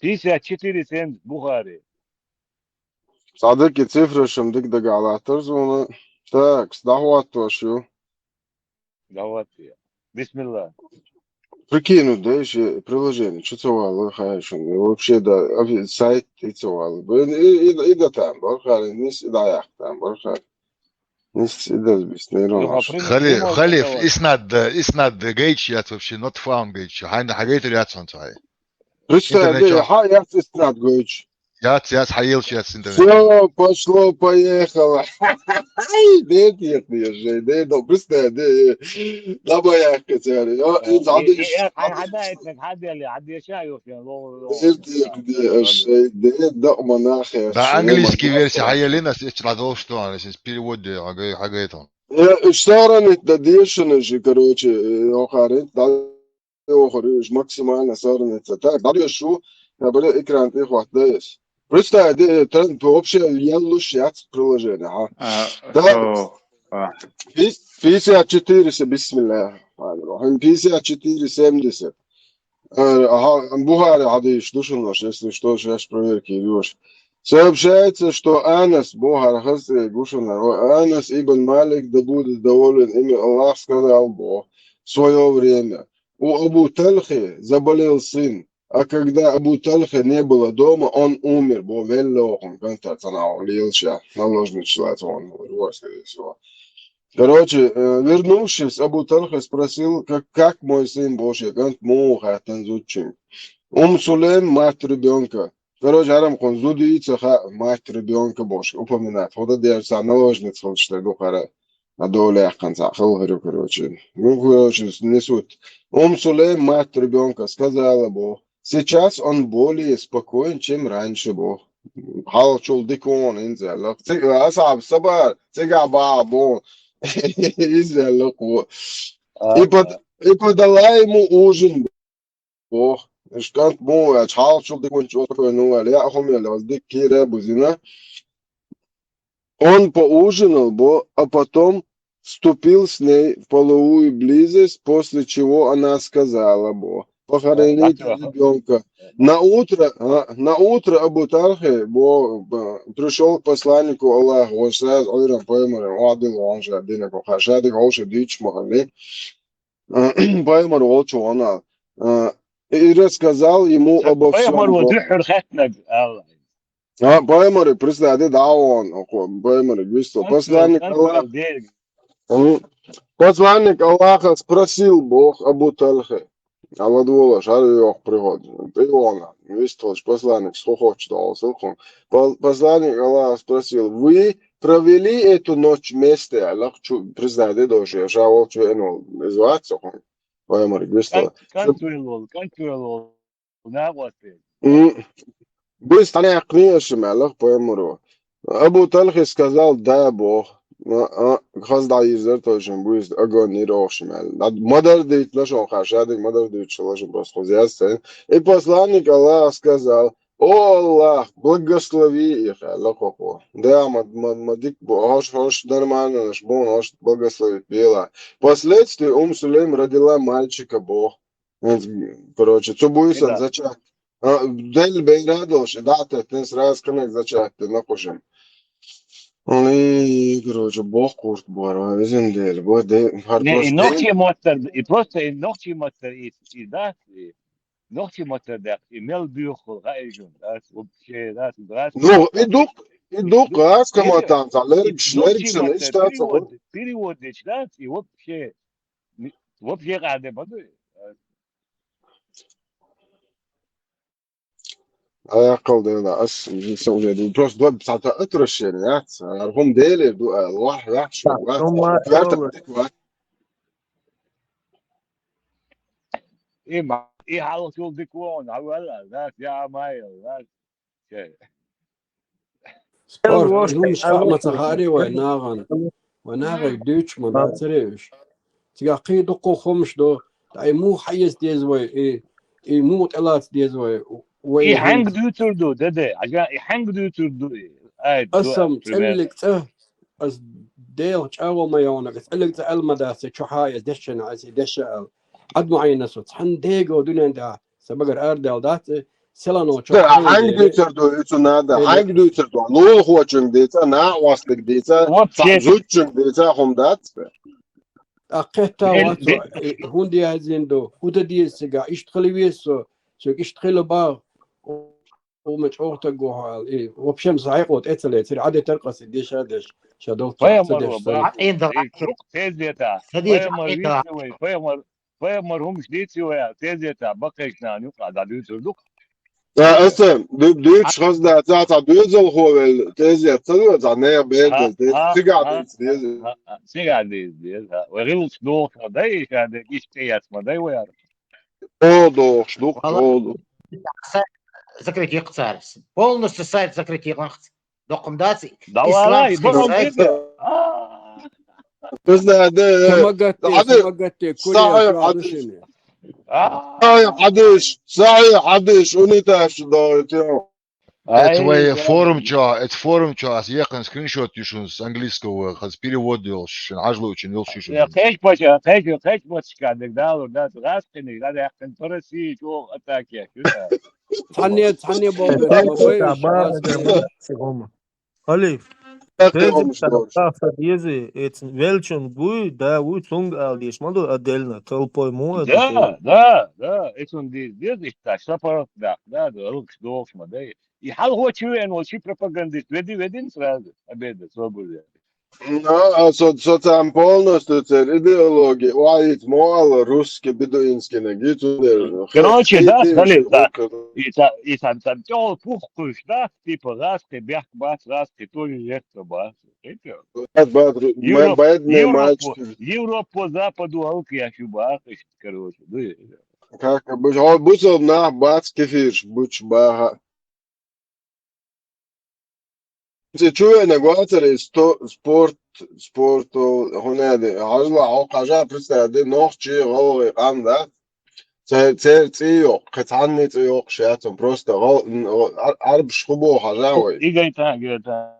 Пятьдесят четыре семьдесят Бухари. Садыки цифра шымдык догалатыр зуна. Так, сдахват вашу. Давайте. Бисмилла. Прикинуть, да, еще приложение. Что цевало, хайшин. Вообще, да, офи-, сайт и цевало. Блин, и, и, и да там, бархар, и нис, и да ях там, бархар. Нис, и да сбис, не Ну, ромаш. а при- Халиф, прямой халиф, договор. Иснад, да, Иснад, да, гейч, я вообще, not found гейч. Хайна хагейтер я цон цай. Представь, Интернет да, чё? Ха, я сестра Гойч. Я, я, хайыл, я, интернет. Все, пошло, поехало. Ай, да, это я же, да, ну, представь, да, да, моя хотя, и, и, Э, забыл, э, э, хадайт, хадайли, хадайша, ёхин, ло, ло. Да, да, да, монахи. Да, английский версия хайылина, если надо, что она, если перевод, да, хагейтон. Э, уж саранит, да, дешевле же, короче, э, охарит, да, охарит, уж максимально саранит. Так, да, я шу, я были экран, ты хватаешь. Представь, да, тренд вообще, я лучше, я приложение, а. А, Да. что? А, Пи-, пятьдесят четыре, се, бисмилля. Рахман, пятьдесят четыре семьдесят. Э, ага, Бухари хадис, душин ваш, если что, сейчас проверки идешь. Сообщается, что Анас, Бухари хас, э, душин, о, Анас ибн Малик, да будет доволен ими Аллах, сказал Бог, в свое время. У Абу Тальхи заболел сын, а когда Абу Тальхи не было дома, он умер. Бо веллохун, кантар цанау, лилча, наложный человек, он, его, скорее всего. Короче, э, вернувшись, Абу Тальхи спросил, как, как мой сын Божий, кант муха, тан зучин. Ум Сулейм, мать ребенка. Короче, арам хон зуди, цаха, мать ребенка Божий, упоминает. Вот это я сам наложница, вот что я духара. А доля конца, хыл, говорю, короче. Ну, короче, не суть. Ум Сулейм, мать ребенка, сказала Бог, сейчас он более спокоен, чем раньше, Бог. Халчул дикон, инзелок. Ци-, асаб, сабар, ци габа, бон. Инзелок, во. И под-, и подала ему ужин, Бог. Ишкант му, я халчул дикон, чё такое, ну, а я хумел, вас дик кире бузина. Он поужинал, Бог, а потом вступил с ней в половую близость, после чего она сказала, Бог, похороните Ага. Ребенка. На утро, а, на утро Абу Тальхи, Бог, э, пришел к посланнику Аллаха, он сразу, он прям поймал, он адил, он же, один, как хашадик, он же дичь махали. Э, поймал, он чё, она, э, и рассказал ему обо всем. Поймал, вот духур хатнаг, Аллах. А, поймали, представь, да, он, охо, поймали, вистал. Посланник Аллаха, м, посланник Аллаха спросил Бог Абу Тальхи. Алла дула, шар ёх пригод. Ты он, вистал, посланник, что хочет, он, слухом. Пол-, посланник Аллаха спросил: «Вы провели эту ночь вместе?» Аллах чу-, признай, да, дожи, я шавол чу, ну, звать, слухом. Поймали, вистал. Кан-, кантуэлол, кантуэлол. Нагуасте. М. Быстро книжем, Аллах поймуру. Абу Тальхи сказал: «Да, Бог». А, а, хазда изер точно будет огонь не рошим. Мадар дит лошон хашадик, мадар дит лошон просто хозяйство. И посланник Аллаха сказал: «О Аллах, благослови их, Аллах, охо. Да, мад-, мад-, мадик, бо-, хош, хош, нормально, наш бон, хош, благословит бела». Впоследствии Ум Сулейм родила мальчика, Бог. Короче, цу буйсан зачат. А, дель бейрадош, да, ты, ты сразу конец зачат, ты нахожим. Ой, короче, боккхурт бора, везин дела, бо де, хар Не, и просто нохчий де. Моттар, и просто и нохчий моттар, и, и да, и нохчий моттар да, и мел бюхул, ха, и жун, да, вообще, да, да. Ну, и дук, и дук, а, с коматан, та лербш, лербш, не, перевод, перевод, да, и вообще, вообще, да, да. Ай, акъал дела, ас, ас уже, просто два пятьдесят отвращение, а? Архум деле, ду, а, вах, вах, шо, Так, вах, ну, ма-, вах, ну, так, вах. И ма-, и халкъ чул диквон, а, вала, да, я, май, да, че. Ор, Ор, ну, миш, ай, ма, ца хари вай, нагъан. Вай нагъай дучма, да, церевиш. Цига хи дукху хумш до, ай му хайес дез вай, и, и му тӀелац дез вай, вай И хӀанг дуьйцур ду, деде, ажа, и хӀанг дуьйцур ду, и, ай, ду, Асам, пример. ЦӀеллиг цӀа, ас Дела чӀагӀо ма йогӀна, ас цӀеллиг цӀа ал ма дац, чу хьаяс, дешчана ас, и деша ал. Ад ма Ӏайна со, цхьан дего дуьнен да, са багар ардал дац, селано чу Да, хьаяс хӀанг дере. Дуьйцур ду, ицу нада, Дере. ХӀанг дуьйцур ду, лулхочунг деца, на вастык деца, Вообще. Зудчунг деца, хум дац. А кхетта Эл-, вац, бе- э, хӀунда язин ду, хӀуда деза цига, ишт хила веза со, цига ишт хила ба, у ма чӀогӀтаг гу хьал, и, в общем, зайкъо тӀецале, цир Ӏаде таркъаси деша деш, ша долча Пайхамар ца деш ва, сай. Хьатин дала. Э, шук тезета. Садеш Пайхамар хьатин дала. Вичи вай, пайхамар, пайхамар хумш дици вай, тезета, бакъешна, нюкъа, да дуьйцур дук. Ца, аса, ду-, дуьйцуш хазда, ца, ца, доьзалхо вел, тезет, ца, ду, ца, не, бегал, А, те, а, цига а, дийц, дезет. А, а, цига дийц, дезет, а. Вай гӀилч дохуш ма дай, иша де, иш тӀеяц ма дай, вай ар. О, дохуш, дук, Вала. О, ду. Сайт закрыть йикъ царас. Полностью сайт закрыть йикъ. Докъум дац, Да ислам валай, схи докъум сайт. Дид. А. Без надо, э, Помогать, хадис, помогать, сахих Курия, хадис. Рушини. А. Сахих хадис, сахих хадис, униташ, да, это. Ай, Это вай да. Форум чо, это форум чо, ас яхан скриншот йишун с английского, хаз перевод йолш, шин ажлу чин йолш йишун. Я кеш бача, кеш, кеш бачка, дек далу, да, раз кини, да, яхан по России, чё, атаки, чё, да. Цхьанне, цхьанне болу Э, беш, ма бай, э, ша, бара, аз бара, кхин. Бара, бара. Халиф, Это хезим он та что ж. Тафа дези, эцн велчун гуй, да, уй цунг ал деш, ма ду отдельно, толпой му это Да, те. Да, да, эцун дез, дез, ишта, шапарат, да, да, да, лукш, долш, ма, да. И хал хочи вен, вот, ши пропагандист, веди, ведин сразу, обеда, свобода. Ну, а со-, социал полностью цель, идеология, уайт, муал, русский, бедуинский, ноги, цудер, Короче, хе-, да, хе-, смотри, да. Хе-, И та, и там, там, тё, пух, куш, да, типа, раз ты бяк бац, раз ты тоже жертва бац. Бац, бац, Европа, бац, не Европа, мальчик. Европа, Западу, алки, я щу бац, короче, да. Как бы, о, бусал на бац, кефирш, буч, баха. Зи чуена гуацари сто-, спорт, спорт, хунеди, хажла, о, хажа, представь, ди, нох, чи, гол, и, ан, да? Цер, цер, ци, йо, кхе, цанни, ци, йо, шатун, просто, гол, н-, о, ар-, арбш, хубо, хажа, ой. Игай та, игай та.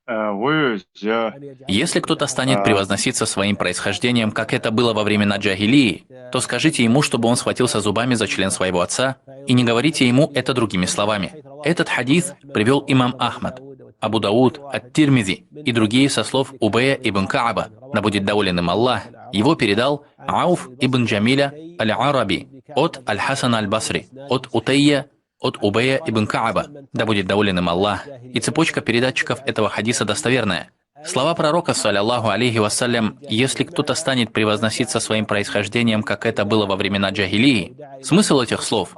Э, вы, я, Если кто-то станет А. Превозноситься своим происхождением, как это было во времена джахилии, то скажите ему, чтобы он схватился зубами за член своего отца, и не говорите ему это другими словами. Этот хадис привёл имам Ахмад, Абу Дауд, Ат-Тирмизи и другие со слов Убая ибн Кааба, да будет доволен им Аллах. Его передал Ауф ибн Джамиля Аль-Араби от Аль-Хасана Аль-Басри, от Утайя, от Убая ибн Кааба, да будет доволен им Аллах. И цепочка передатчиков этого хадиса достоверная. Слова пророка, салляллаху алейхи вассалям: «Если кто-то станет превозноситься своим происхождением, как это было во времена джахилии», смысл этих слов: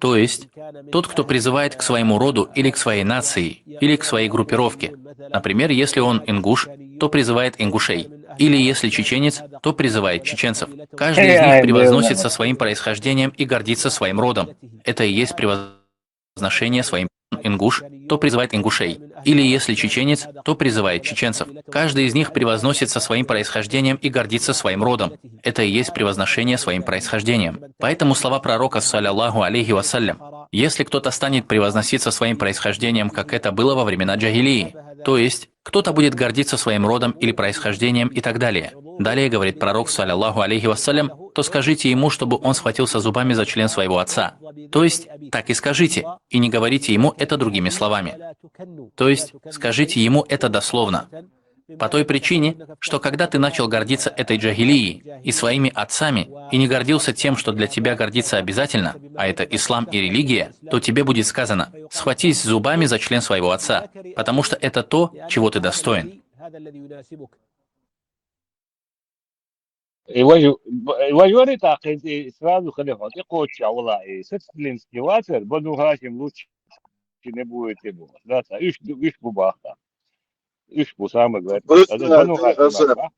то есть, тот, кто призывает к своему роду или к своей нации, или к своей группировке. Например, если он ингуш, то призывает ингушей. Или если чеченец, то призывает чеченцев. Каждый из них Э, превозносится да. Своим происхождением и гордится своим родом. Это и есть превозношение своим. Ингуш, то призывает ингушей. Или если чеченец, то призывает чеченцев. Каждый из них превозносится своим происхождением и гордится своим родом. Это и есть превозношение своим происхождением. Поэтому слова пророка, салляллаху алейхи вассалям: «Если кто-то станет превозноситься своим происхождением, как это было во времена джахилии», то есть кто-то будет гордиться своим родом или происхождением и так далее. Далее говорит пророк, саллаллаху алейхи вассалям, то скажите ему, чтобы он схватился зубами за член своего отца. То есть, так и скажите, и не говорите ему это другими словами. То есть, скажите ему это дословно. По той причине, что когда ты начал гордиться этой джахилией и своими отцами, и не гордился тем, что для тебя гордиться обязательно, а это ислам и религия, то тебе будет сказано: «Схватись зубами за член своего отца, потому что это то, чего ты достоин». И вожу, и вожу это, и сразу ходил, и коча, вала, и сетсклинский ватер, Бану Хашим лучше не будет его. Да, да, иш, иш бубаха. Иш бу самый говорит. Просто, Это Бану да, Хашим, это- да?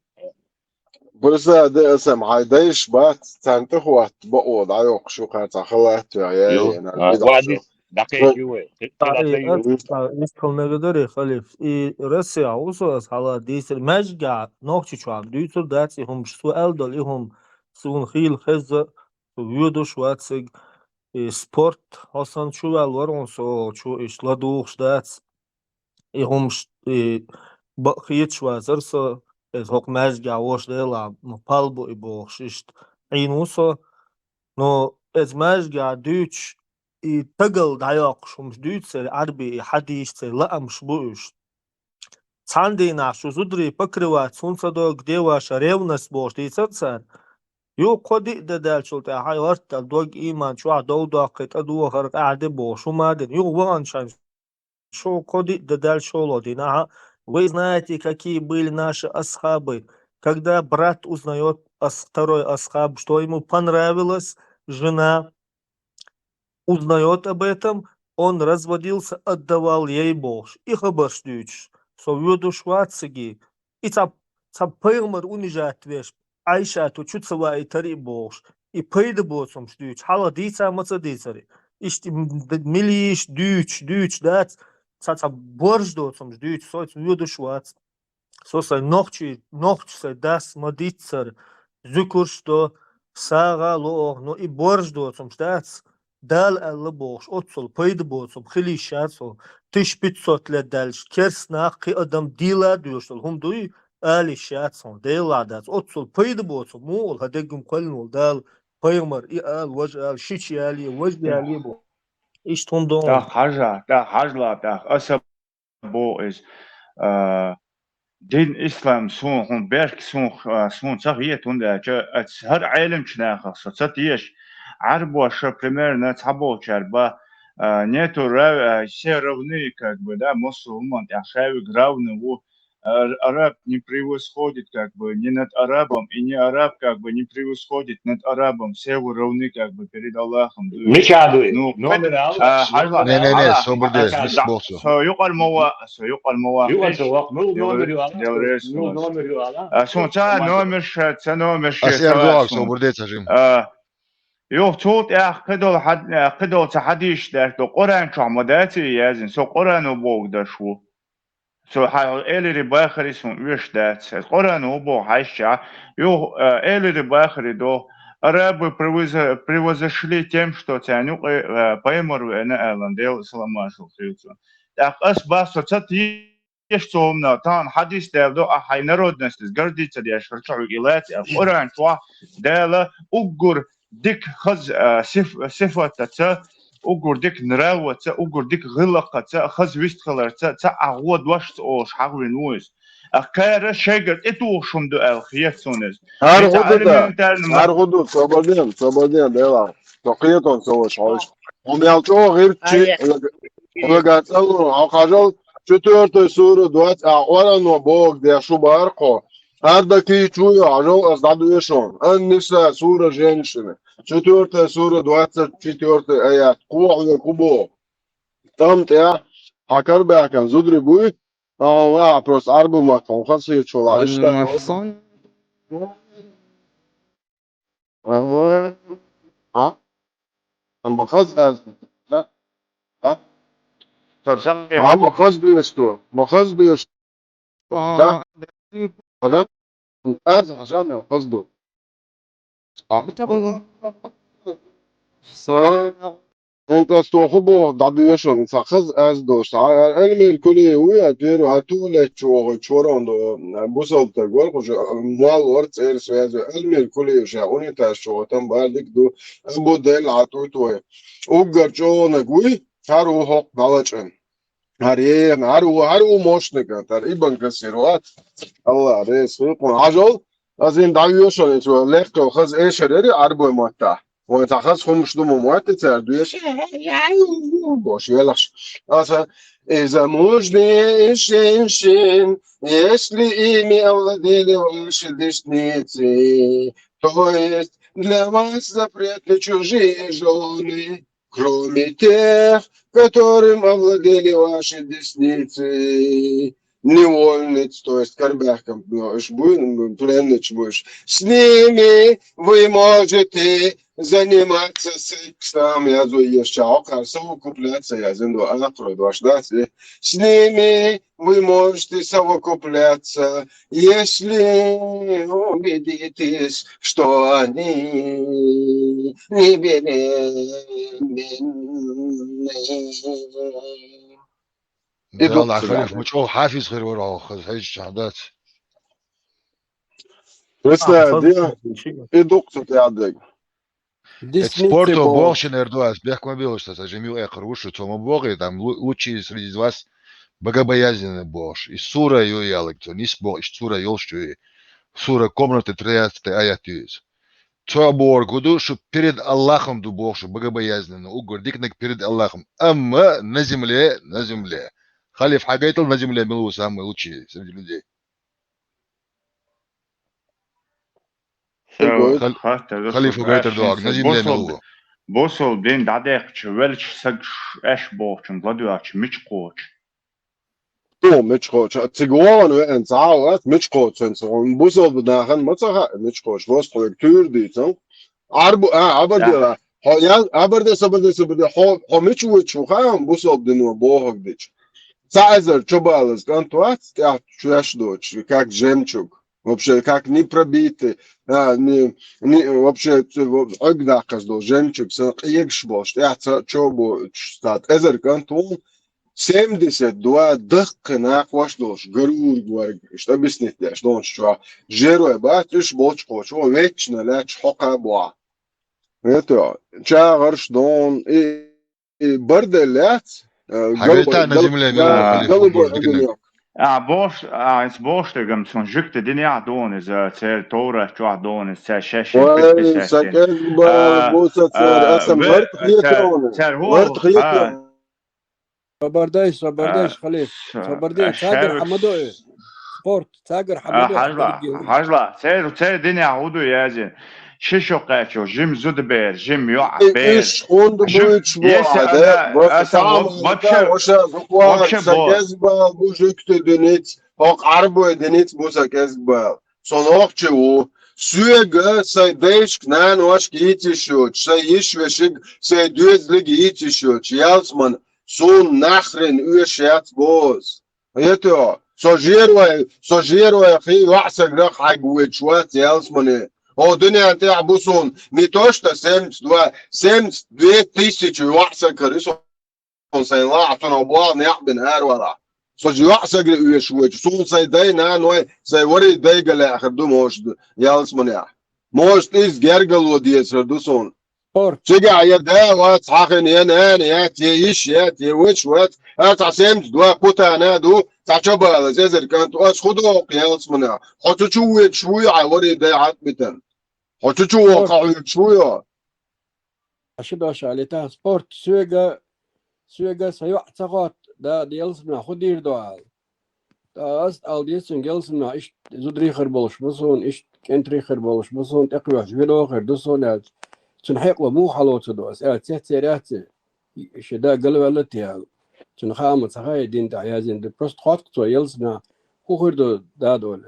Бирса де эсэм хьай дайш бац, цан тӀа хӀотта бакъо дӀайоккхуш ю хьай цхьа халат веа, я, Ю, я, а, вида вадис, шо. дакъе ю, кхила Ай, тай ю. ис кхел мегадарий, халиф. И Россия гӀусу ас хьала дийсар. Маьжга Нохчийчоа дуьйцур дац и хӀумаш. Со аьлла долу и хӀума суна хийла хезза, со воьдуш вациг. И спорт хьо сан чу ваьлла вара хьуна со чу, иштта ладугӀуш дац. И хӀумаш, и бакъ хеташ вацара со, иза хӀокху маьжга вош дела, ну, пал бу и бохуш, иштта Ӏийна ву со. Но иза маьжга дуьйцуш, и тагал дӀайоккхуш хӀумаш дуьйцу церан Ӏарби, и хьадийш церан лаамаш бу уьш. Цхьана дийнахь шу зударий покрывать хӀунда ца дог, де ваша ревность бохуш дийцар цара. Юха кхо-диъ де даьллачул тӀаьхьа, хьай гӀортта дог ийман чохь дов доккхий, тӀадохар къаьхьа де бохуш, хӀума а дина. Юха вахана шайн шу кхо-диъ де даьлла шолгӀа дийнахь, вы знаете, какие были наши асхабы. Когда брат узнаёт ас-, второй асхаб, что ему понравилась жена, узнаёт об этом, он разводился, отдавал ей бохуш. И хабарш дуьйцуш, со воьдуш вац цига. И цхьа, цхьа пайхамар унижать веш, Ӏайшату чу ца ваийтар и бохуш. И пайда боцу хӀумаш дуьйцуш. Хьалха дийца а ма ца дийцар и. Иштта м-, д-, милийш дуьйцуш, дуьйцуш дац, цхьа, цхьа борж доцу хӀумаш дуьйцуш, со иза воьдуш вац. Со сайн нохчий, нохча сайн дас ма диццара, зуькурш до, сагӀа а ло оха, но и борж доцу хӀумаш дац, Дала аьлла бохуш, оццул пайда боцу хӀума хила йиш яц хьуна. Тысяча пятьсот лет даьлча, керста нах, кхин адам дийла а доьшуш долу хӀума дуй, ала йиш яц хьуна. Делахь дац, оццул пайда боцу хӀума муха хьан деггум кхоьллина волу Дала, пайхамар и ала, важа ала, шича яле, важа яле боху. Иштта хӀума ду хьуна. ТӀаккха хьажа, тӀаккха хьажа ла, тӀаккха аса боху иза, а, дин ислам суна хӀун бехк суна, а, суна ца хета, хӀунда аьлча аса хӀара Ӏеламчу нахах со ца теша. Ӏарбоша примерно цхьаболчара ба, а, нету рав-, а, все равны, как бы, да, массо а хӀуманна тӀехь шаверг равный ву, а, араб не превосходит, как бы, ни над арабом, и не араб, как бы, не превосходит над арабом, все вы равны, как бы, перед Аллахом. Мича дуй? Ну, Номер ала? а, хьажа ла. Не, не, не, Ала? собар де, Ала? мис боху со. Со юкъара ма ва, со юкъара ма ва. Юкъара ца вакъ, ну, Дел номер ре-, ю ала? дел рейс Ну, ва. Номер ю ала? А, суна ца номер ша, ца номер ша, Ас ца эр ва дугӀаг суна. Собар де ца жим. А, юха цул тӀехь кхидолу хьад-, а, кхидолу ца хьадийш даьрту, Къуръан чохь ма дац и яздина, со Къуръано боху даш ву. Со хьан элири бахари суна оьшуш дац. Аса Къуръано боху хьаьжча, юха, а, элири бахари доху, арабы превозо-, превозошли тем, что царна юкъе, а, пайхамар веана аьлла, Дела салам-маршалла хуьлда цунна. ТӀаккха ас бах, со ца те- Еш цо хӀуманах, тахана хьадис даьлла до, ахьа хьайн народностьца гордиться деш хӀара чохь вигилац, а Къуръан чохь Дала уггар дика хаза, а, сиф-, сифатаца, уггар дика нраваца, уггар дика гӀиллакхаца, хаза вистхиларца, ца а гӀо дошца олуш хьахвина ву иза. А кхара шайгара тӀетухуш хӀума ду аьлла хета суна иза. ХӀара Иза хӀун ду дан? элементарно ма- ХӀара хӀун ду? Собар де, собар де, Дела. Со кхетон ца ваша хьоьжуш. Хьуна ял чӀогӀа гӀиртчи, Ая. хьуна гацалло, хьо хьажал, четвёртая сура двадцать, а, Къуръано боху деш шу бара кхо. ХӀара дан кийча ву йо, хьажал, ас дӀадоьшу хьуна. Ан-Ниса сура женщины. Четвёртая сура двадцать четвёртый аят. Кхо хьоьга хӀун боху? Там тӀехь хьан карабаьхкан зударий буй? А, ва, просто Ӏарбу маттахь хазахеташ вала. Иштта. А? Амма хаз аз. Да? А? А, ма хаз беш ду. Ма хаз беш. Да? Ага. Аз хазан хаз ду. А? ХӀинца ас тоху боху, дӀадоьшур, ца хаза аз дош. Ца Эльмир Кулиев ву я, первый, а ту леччу вогӀу, чорон до, бусалба стаг вара, хӀуша, мол вара цӀера связь. Эльмир Кулиев ша унитаз чу вогӀу, там бардик ду, Абу Дель ГӀатӀу твой. Уггар чӀогӀанаг вуй, хӀара ву хӀокху дӀалачӀан. ХӀара ена, хӀара ву, хӀара ву мощный кӀант, хӀара и банкасир вац. Алла, рес, хӀинкъун хьажол, ас ин дӀавоьшур, цо лекхо хаза эшар яри Ӏарбой маттахь. Вайн цхьа хаза хӀумаш ду ма мотти цара доьшу, бош велахаш. Аса, и замужние женщин, если ими овладели ваши десницы, то есть для вас запретны чужие жены, кроме тех, которым овладели ваши десницы, невольниц, то есть карбаьхкам, ну, уж бу-, ну, пленниц будешь. С ними вы можете заниматься сексом, я зу ешча, окхар совокупляться, я зинду, а накрой ваш, да, с ними вы можете совокупляться, если убедитесь, что они не беременны. И Да, доктор Халиф, да. Ма чӀогӀа хьафиз хир вара хьо, хаза хьаьжча дац. Представь, А, диа, и доктор тӀаьхьа. Эцу Десница спорто боху. Бохучунна эр ду ас, бехк ма билуш, аса жимю экхар ву шу, цо ма бохий, там лу-, лучший среди вас богобоязненный бохуш. И сура ю ялаг, цо нис боху, иштта сура йолуш ю и. Сура комнаты тринадцатый аят ю иза. Цо бохург хӀун ду, шу перед Аллахом ду бохуш, богобоязненный, уггар диканиг перед Аллахом. Амма на земле, на земле. Халиф хьагайтал на земле мила ву самый лучший среди людей. Ша Хал-, хаттар ду халифа шуьга, гайтар ду, шин агна сан зинде бусалба, милла. Бусалба дин дӀадехкачу велча саг ш-, эш бохучун ладоьгӀча мича кхочу? О, мича кхочу. Цига вогӀан веана цхьа а вац, мича кхочу, сан ца гӀо-, бусалба нахана ма ца хаьа, мича кхочу, васт хьоьга туьйра дийцан. Ӏарбу-, а, абар Да. дела. Хьо ял-, абар де, сабар де, сабар де. Хьо, хьо мича вуьйцу хьуха, бусалба дино бохург дича. Цхьа эзар чобалаза кӀант вац, тӀехь чоьш доцуш, как жемчуг. Вообще, как не пробитый, а, не, не, вообще, ц-, во-, Ӏуьрг даккхаш долу жемчуг, сан къегаш болуш, тӀехь ца чо бо-, ц-, цхьа эзар кӀант ву, семьдесят два дахкхи накхош долуш, гарург варг, иштта объяснить деш, долчу чохь, жерой бац, уьш болчу кхочу, вечно лаьтташ хьокха бохьа. Это, чагӀарш дон, и, и бардель яц, э, Хьан голубой, гайтана гол-, земле да, мила, а, голубой диканиг. Огонёк. А, бош, а, ис бош дегам, сон жуьгти динехь дона иза, церан товрат чохь дона иза, церан шаьш Вай, подписать сан дина. КӀезиг бала, А, буса церан, а, аса ве-, март хетар церан, вона, церан март хӀума, хетар. а, Собар дай, собар дай, А, Халиф. с-, Собар дай, а, цагар шаьвигс-, хьамадо и. Спорт, цагар а, хьамадо, хьажла, дерриге. Хьажла, церан, церан динехь хӀун ду язйина? Ши шо кхаьччо, жима зудабер, жима йоӀ, Э, бер. Уьш хӀунда Жу-, буьйцуш бу если хьада? она, Ва аса цхьа а во-, ма вообще, ца, ваша зукъвар, вообще сан бо. КӀезиг бала бу жуьгти диниц, хӀокху Ӏарбой диниц бу сан кӀезиг бала. Со нохчи ву. Соьга сайн дайшка, наношка йийцаш йоцуш, сайн йиш-вешиг, сайн доьзалиг йийцаш йоцуш, ялсман, суна нахрен оьшуш яц боза. Хетий хьо? Со жерой, со жерой хи йоӀсаграх хьайга воьдуш вац ялсмане. О, дуьнен тӀехь бу суна не то что семьдесят два, семьдесят две тысячи йоӀсаг хир ю со. Сайн лаахь цунах боху некъ бина аравала. Со йоӀсагре оьшуш воьдуш, суна сайн дай, наной, сайн варий дай ган лаьа хир ду, может, ялсманехь. Может, иза гергарло дезар ду суна. Спорт. Цигахь я да вац хьахина, я нана яц, я йиш яц, я ваша вац, а цхьа семьдесят два путана ду, цхьа чобалаза эзар кӀант, ас хӀун доху ялсманехь? Хьо цу чу воьдуш вуй, хьан варий дай хьатӀабитана? Хьо цу чу вон Спорт. Къахьуьйтуш вуй хьо? Аша дош алита, спорт, соьга, соьга сан йоӀ ца хотту, да, ялсманехь хӀун дийр ду ала. ТӀаккха ас ала деза цуьнга, ялсманехь иштта зударий хир болуш бу суна, иштта кӀентарий хир болуш бу суна, тӀекхоьхьуш вино хир ду суна аьлча, цуьнан хьекъало муха хьалоцур ду ас аьлча, цецъяр яц и, шен да галваьлла те аьлла. Цуьнан хааман ца хаьа дин тӀехь язйина ду. Просто хотту цо ялсманехь, хӀун хир ду, да, долу.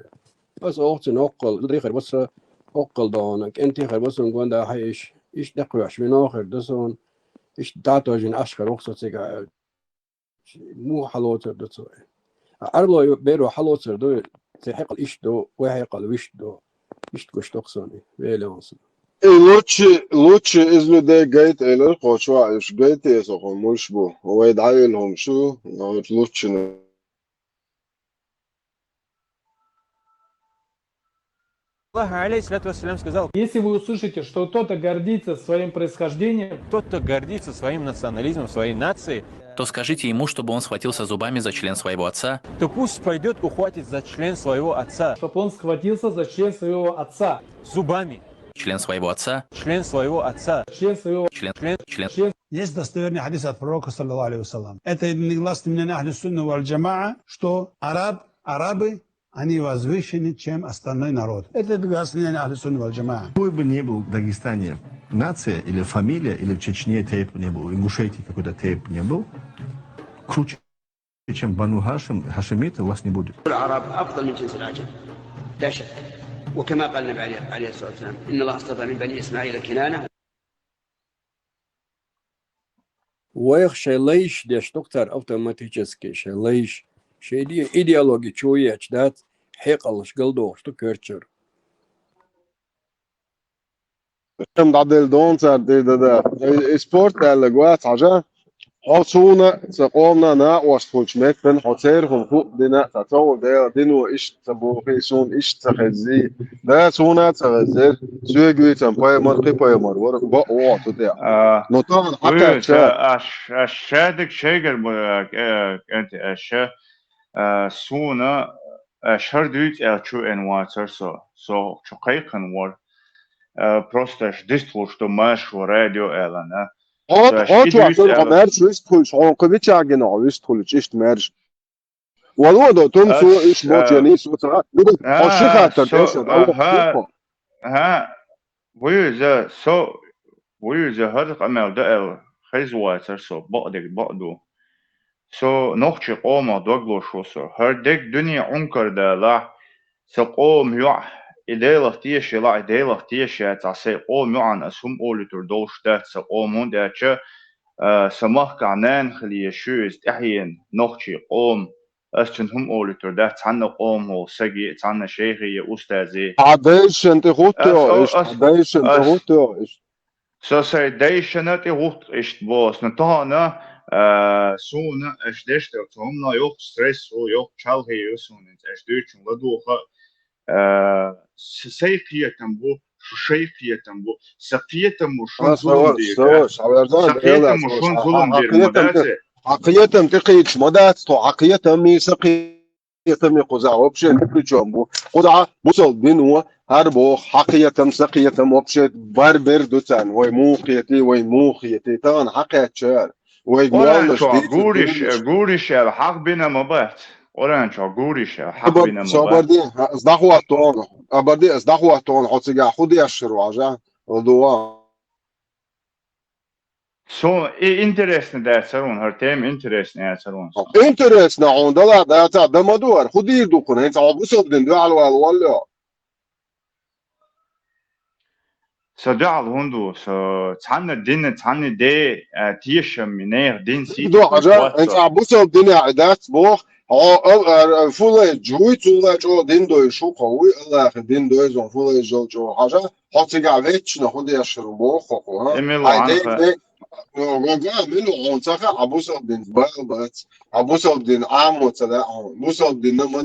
Аса оха цуьнан оккхал, зударий хир бу сан, оккхал догӀуна, кӀентий хир бу суна гонда хьаьжча, иштта тӀекхоьхьуш вино хир ду суна, иштта дӀа а тожийна Ӏаш хир ву-кх со цигахь аьлча. Муха хьалоцур ду цо? А Ӏарбойн беро хьалоцур ду, церан хьекъал иштта ду, вайн хьекъал вуьшта ду. Иштта гуш ду-кх суна, вели ван сан. И лучше, лучше из людей гайта элира кхо чу, уж гайта эса хӀума муш бу. Вай дӀаэла хӀума шу, вот лучше. Аллах, алейхиссалату вассалям, сказал: Если вы услышите, что кто-то гордится своим происхождением, тот, кто гордится своим национализмом, своей нацией, то скажите ему, чтобы он схватился зубами за член своего отца. То пусть пойдет, ухватит за член своего отца. Чтобы он схватился за член своего отца. Зубами. Член своего отца. Член своего отца. Член своего Член, член, член. Член. Есть достоверный хадис от пророка, саллаллаху алейхи ва саллям. Это единогласное мнение ахлю сунна валь джамаа, что араб, арабы, они возвышены, чем остальной народ. Это единогласное мнение ахлю сунна валь джамаа. Какой бы ни был в Дагестане нация или фамилия, или в Чечне тейп не был, в Ингушетии какой-то тейп не был, круче, чем Бану Хашим, хашимиты, у вас не будет. العرب أفضل من جنس العجم، لا شك. وكما قال النبي عليه، عليه الصلاة والسلام: إن الله اصطفى من بني إسماعيل كنانة. Вайх шайн лайш деш, доктор, автоматически шайн лайш. Шайн иде-, идеологи чу ечдац, хьекъалаш галдохуш ду коьртачура. Кхин дӀаделла дона цара тӀе, да, да. И, и спорт аьлларг вац, хьажа. Хьо суна, сан къомана накъост хӀунчу меттана, хьо церан хӀума хӀуъа дина, сан цовла дела дино иштта ца бохий, суна иштта ца хеззий. Да, суна а ца хезира. Соьга вийцина пайхамар, кхин пайхамар вара, бакъ вогӀу цу тӀехь. А, ну, тахана хьакхаьчча. Аш, аш шадерг шайгара бу, э, э, кӀант аша, э, суна, э, шар дуьйцу аьлла чу эн вацара со. Со чу кхайкхина вара. Э, просто аш дистхуш ду маша радио аьллана. Хьо, хьо чохь дуьйцу хьо аьлла. Маьрша вистхуьлуш, хьо кху вича гина хьо вистхуьлуьчу, иштта маьрша. Вало до, тум со иш бочу яни, со ца ха-, хьо ши хаттар со, тӀе со, аха, аха. Вуй иза, со, вуй иза, хӀара къамел дан аьлла, хеза вацара со, бакъдерг бакъ ду. Со нохчийн къомах дог луш ву со. ХӀара дерг дуьне Ӏункар далахь, сан къоман йоӀ, и Делах теша елахь, и Делах теша яцахь, сайн къоман йоӀана ас хӀума олуьйтур долуш дац сан къоман, хӀунда аьлча, а, сан махкахь нана хила езаш ю иза, тӀаьхьена нохчийн къоман. Ас цуьнан хӀума олуьйтур дац цхьанна къоман волу саге, цхьанна шайхе я устазе. Хьан дайшна тӀе хӀуттайо иштта, хьан дайшна тӀе хӀуттайо иштта. Со сайн дайшна тӀе хӀутту иштта боху, но тахана, а, суна аша деш дара цу хӀумано йоккха стресс ву, йоккха чалхе ю суна иза аша дуьйцучун ладугӀуха. А, с-, сайн кхетам бу, шу шайн кхетам бу. Сан кхетам бу шун зулам дийр дац. Сан кхетам бу шун зулам дийр ма дац. Хьан кхетам тӀекхийдаш ма дац тхо, хьан кхетам мийса кхетам кхузахь вообще ни при чём бу. Кхузахь бусалба дино хӀара боху, хьан кхетам, сан кхетам вообще барбер ду царна. Вай муха кхетий, вай муха кхетий. Тахана хьан кхетчара? Вайга Къуръан чохь гуриш, гуриш аьлла хьахбина ма бац. Къуръан чохь гуриш аьлла хьахбина ма бац. Абарди, ас дӀахӀоттон, абарди, ас дӀахӀоттон, хьо цигахь хӀун дешшара ву хьажа? ЛадугӀа. Суна и интересно дацара вуна, хӀара тема интересно яцара вуна суна. Интересно хьуна дала дацахь, дан ма ду хӀара, хӀун дийр ду кхуна, хӀинца хьо бусалба дин дуьхьал вала валло. Сан дуьхьал хӀун ду? Со цхьанна дина, цхьанна де, а, тешам, нехан дин сийца хӀинца бусалба динехь дац боху, хьо, а, а, фулай жуй, цулла чӀогӀа дин дойуш ву кхо, вуй Аллахе дин дойзун, фулай жал чӀогӀа хьажа, хьо цигахь веттачунна хӀун дешшара ву боху хьо, а? Хьайн дегне, гога, мила хьуна ца хаьа, хьан бусалба динца бала бац, хьан бусалба дин Ӏамо ца лаьа хьуна, бусалба динна ма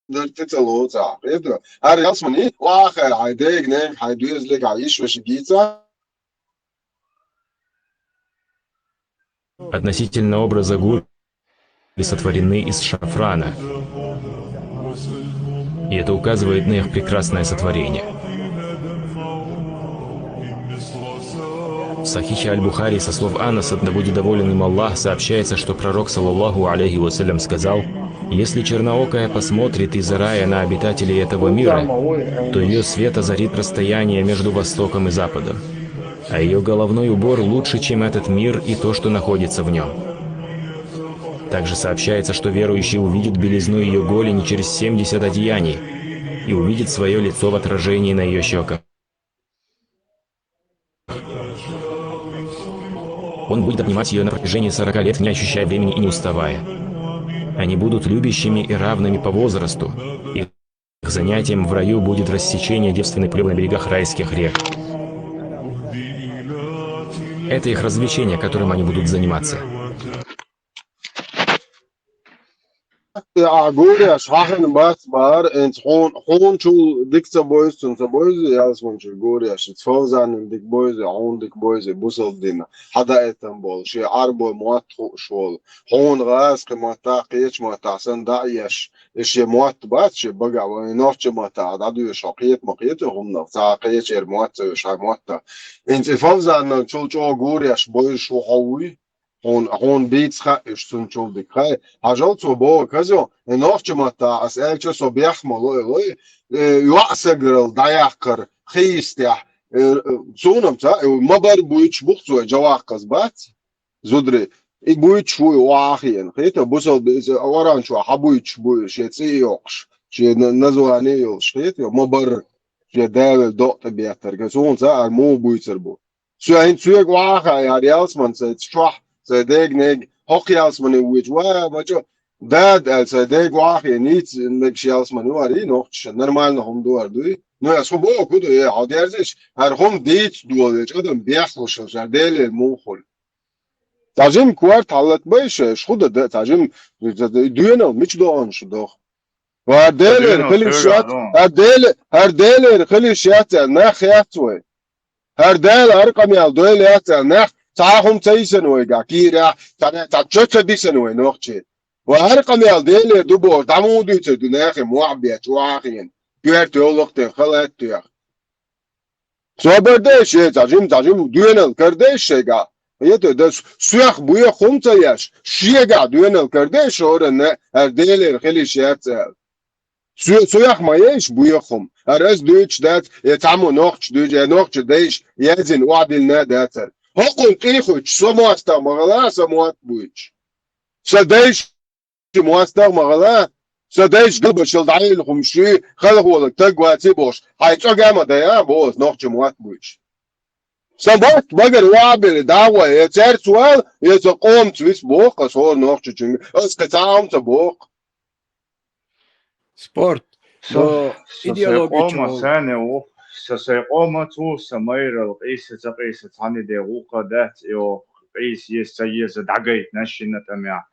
Дар тӀе ца лоцу ахь, хетара? ХӀара ялсамани, вахара хьайн дегнега, хьайн доьзалега, хьайн йиша-вашига йийца. Относительно образа гури сотворены из шафрана. И это указывает на их прекрасное сотворение. В Сахихе Аль-Бухари со слов Анаса, да будет доволен им Аллах, сообщается, что пророк, саллаллаху алейхи ва саллям, сказал: «Если черноокая посмотрит из рая на обитателей этого мира, то её свет озарит расстояние между востоком и западом. А её головной убор лучше, чем этот мир и то, что находится в нём». Также сообщается, что верующий увидит белизну её голени через семьдесят одеяний и увидит своё лицо в отражении на её щёках. Он будет обнимать её на протяжении сорока лет, не ощущая времени и не уставая. Они будут любящими и равными по возрасту. Их занятием в раю будет рассечение девственной плёвы на берегах райских рек. Это их развлечение, которым они будут заниматься. Ахь гуреш хьахина бац бара, инца хьуна, хьуна чул дика ца бойза, цунна ца бойза, ялсманчур гуреш, ица фовзанна дика бойза, хьуна дика бойза, бусалба дина. Хьадаэтам болу, шен Ӏарбой мотт хууш волу. Хьуна гӀазкхи маттахь, кхечу маттахь санна дӀа а еш, и шен мотт бац, шен багахь вайн нохча маттахь дӀадоьшу хьо кхета ма кхета хӀуманах, цхьа кхечера мотт ца веш хьайн мотта. Инца и фовзанна чул чӀогӀа гуреш бойзуш ву хьо вуй? Хьуна, хьуна бийца хаьа уьш цунна чул дика хаьа. Хьажал цо боху казо, и нохча маттахь аса аьлча со бехк ма лой, лой, э, йоӀ сагарал дӀаяккхар, хийстехь, э, э, цунам ца, э, ма бар буьйцуш бух цо, жаваккхаз бац, зудри, и буьйцуш вуй охьахиъна. Хета, бусалба, иза оранчо хьан буьйцуш буй, шен цӀе а йоккхуш, шен на-, название а йолуш, хета, ма бар, шен давел докъа тӀе беттарга, цунца ара муха буьйцур бу. Со хӀинца соьга охьахаьа яра ялсман цай чохь, цай дега-нега, хӀокху ялсмане вуьйцу, ва, мачо, дада аьлла, цай дега охьахиъна, нийца мегаш ялсман ю ара, и нохчаша, нормально хӀума ду ара дуй? Ну, аса хӀун боху, ду, э, хьо дерзиш, хӀара хӀума дийца долу, вечу адам бехлуш, хӀара Делера муха хуьлу. Цхьа жима корта хьаллатбай шаьш, хӀун дан, цхьа жима, доьналла мича догӀуш ду? Ва хӀара Делера хила йиш яц, хӀара Деле-, хӀара Делера хила йиш яц аьлла, нах яц вай. ХӀара Дала хӀара къамел дойла яц аьлла, нах цхьа а хӀума ца йисана вайгахь, кийрахь, цхьа, цхьа чо ца бисана вай нохчий. Ва хӀара къамел Делера ду бохуш, дӀа муха дуьйцур ду нахе мохь бетташ, охьахиъна, коьрта йовлакх тӀе халат а тоьхна. Собар дайша, цхьа жима, цхьа жима доьналла карадайша шайгахь. Хета, да, соьх боьха хӀума ца еш, шегахь доьналла карадайша хӀоранна, хӀара Делера хила йиш яц аьлла. Соь-, соьх ма ейша боьха хӀума. ХӀара аса дуьйцуш дац, я цхьаммо нохча дуьйцуш, я нохча дайша яздина охьадиллина а дацара. ХӀокхунна тӀе а хуьттуш, со мостагӀа ма гӀала, сан мотт буьйцуш. Сан дайша мостагӀа ма гӀала, сан дайша галбашал дӀайилла хӀума шуьй, халахолаг таг ваций бохуш, хьайн цӀога а ма дайа, боху аса нохча мотт буьйцуш. Сан мотт багара вахьабелла дӀагӀой, я цаьрца вала, я сан къомаца виса боху аса хӀора нохчочуьнга, аса кхин цхьа а хӀума ца боху. Спорт. Со, со сайн къомаца ву, со сайн къомаца ву, сан майралла къийса ца къийса цхьаьна де гӀуллакх дац, йо, къийса еза ца еза дӀагайтина шина тӀамехь.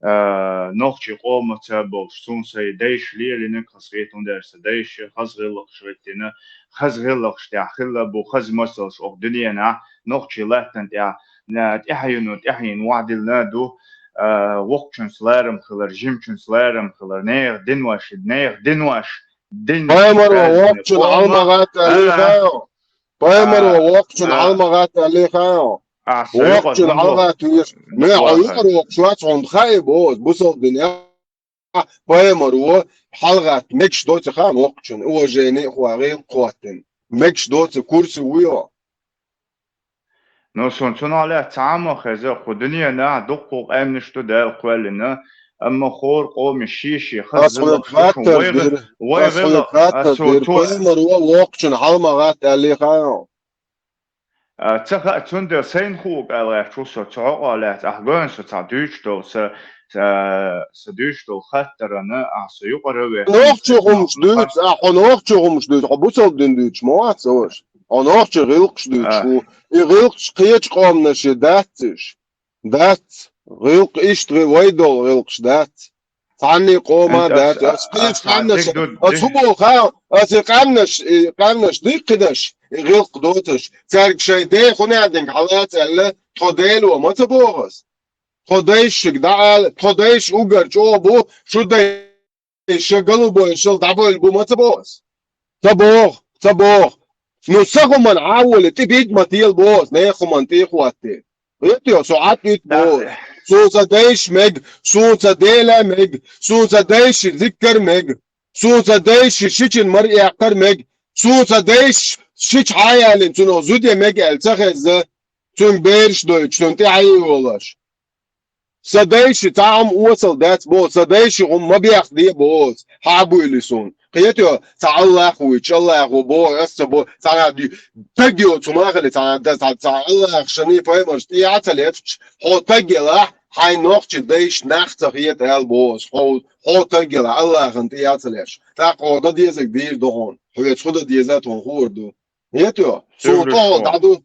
А, нохчийн къомаца болуш, суна сайн дайша лелийнарг хазахета, хӀунда аьлча сан дайша хаза гӀиллакхаш гӀиттина, хаза гӀиллакхаш тӀехь хилла бу, хаза масалш оха дуьненахь, нохчийн латтана тӀехь, на, тӀаьхьено, тӀаьхьено охьадиллина ду, а, воккхачуьнца ларам хилар, жимачуьнца ларам хилар, нехан динош, нехан динош, дин Пайхамаро воккхачун хьалмагӀатта аьллий хаьо. Пайхамаро воккхачун хьалмагӀатта аьллий хаьо. Воккхачун хьалгӀатта веш. Ме хьо юкъара воккхачу вац хьуна хаьа боху, бусалба динехь. Пайхамаро хьалгӀатта мегаш доцу хаьа воккхачун, уважение а хӀоттина. Мегаш доцу курсе вуй хьо. Ну, суна цунах лаьцна цхьа а ма хеза, кху дуьненахь дуккха къаьмнаш ду Дала кхоьллина, амма хӀора къоме шен-шен хаза гӀиллакхаш ду шуна. Вай гӀи-, вай гӀиллакх, аса цо, пайхамаро воккхачун хьалмагӀатта аьллий хаьо. А, ца хаьа, цундела сайна хууг аьлла гӀерташ ву со, цу хьокъехь лаьцна, ахь гойту со цхьа дуьйцуш долу, сан, сан, сан дуьйцуш долу хаттарна, ахь сан юкъара вехна. Нохчийн хӀумаш дуьйцу, ахь хьо нохчийн хӀумаш дуьйцу, хьо бусалба дин дуьйцуш ма вац, аш. Хьо нохчийн гӀиллакхаш дуьйцуш ву. И гӀиллакхаш кхечу къоманашна дац уьш. Дац. ГӀиллакх иштта гӀи-, вай долу гӀиллакхаш дац. Цхьанний къома дац. Ас кхечу къаьмнаш, ас хӀун боху хаьа, ас и къаьмнаш, и къаьмнаш диккхинаш, и гӀиллакх доцуш. Цаьрга шайн ден хӀун аьлла динга хьалаца аьлла, тхо Дело ма ца боху ас. Тхо дайшшиг дӀаала, тхо дайш уггар чӀогӀа бу, шу дай Ша голубой шал дӀабойла бу ма ца боху ас? Ца боху, ца боху. Ну, сан хӀуманна Ӏа а волий, тӀе биг ма тела боху ас, нехан хӀуманна тӀе а хӀоттий. Хетайо, со Ӏад уьту боху ас. Суна сан дайша мега, суна сан Дела мега, суна сан дайша зиккар мега, суна сан дайша шичун мара эккхар мега, суна сан дайша шича хьаяллина цунах зуда мега аьлла ца хезна, цуьнга бераш дойтуш, цунна тӀаьхье а йолуш. Сан дайши цхьа хӀума осал дац боху, сан дайши хӀума ма бехде боху ас, хьан а буьйлий суна. Кхетайо, цхьа Аллах вуьйцуш, Аллах ву боху, ас ца боху, цхьана ди-, таг йоцу ма хили, цхьана да-, цхьа, цхьа Аллах шани пайхамарш тӀе а ца летча, хьо таг елахь, хьайн нохчи дайша нах ца хета аьлла боху ас, хьо, хьо таг елахь, Аллахана тӀе а ца летча. ТӀаккха хьо дан дезаг дийр ду хьуна, хьоьца хӀун дан деза тхуна хуур ду. Хетайо, суна тӀехула дӀаду.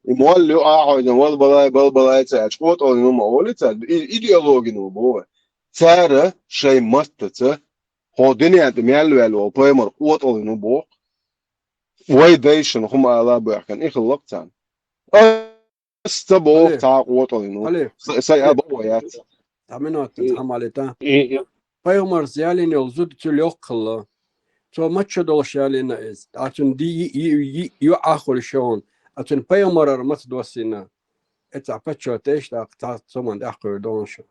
И молла ю ахьойзан, вала балай, бала балай ца аьлча, къотӀаллина ма олий цара, и идеологина боху. Цара шайн маттаца, хьо дуьнен тӀа мел ваьлла волу пайхамар къотӀаллина боху. Вай дайшна хӀума ала а баьхкина, и хилла-кх царна. Ас ца боху, Хали. Цхьа а къотӀаллина. Хали. Са, са а боху яц. Цхьа минот, И, цхьа малита. и, и. Пайхамарца ялийна йолу зуда цуьнан йоккха хилла. Цо мачча долуш ялийна иза. Ткъа цуьнан ди-, и, и, и, и, ю Ӏахуьлуш йогӀун. А цуьнан пайхамарара маца доссийна. Эцхьа паччо тешна, тӀаккха цхьа цоман тӀаьхкхуьур догӀун шу.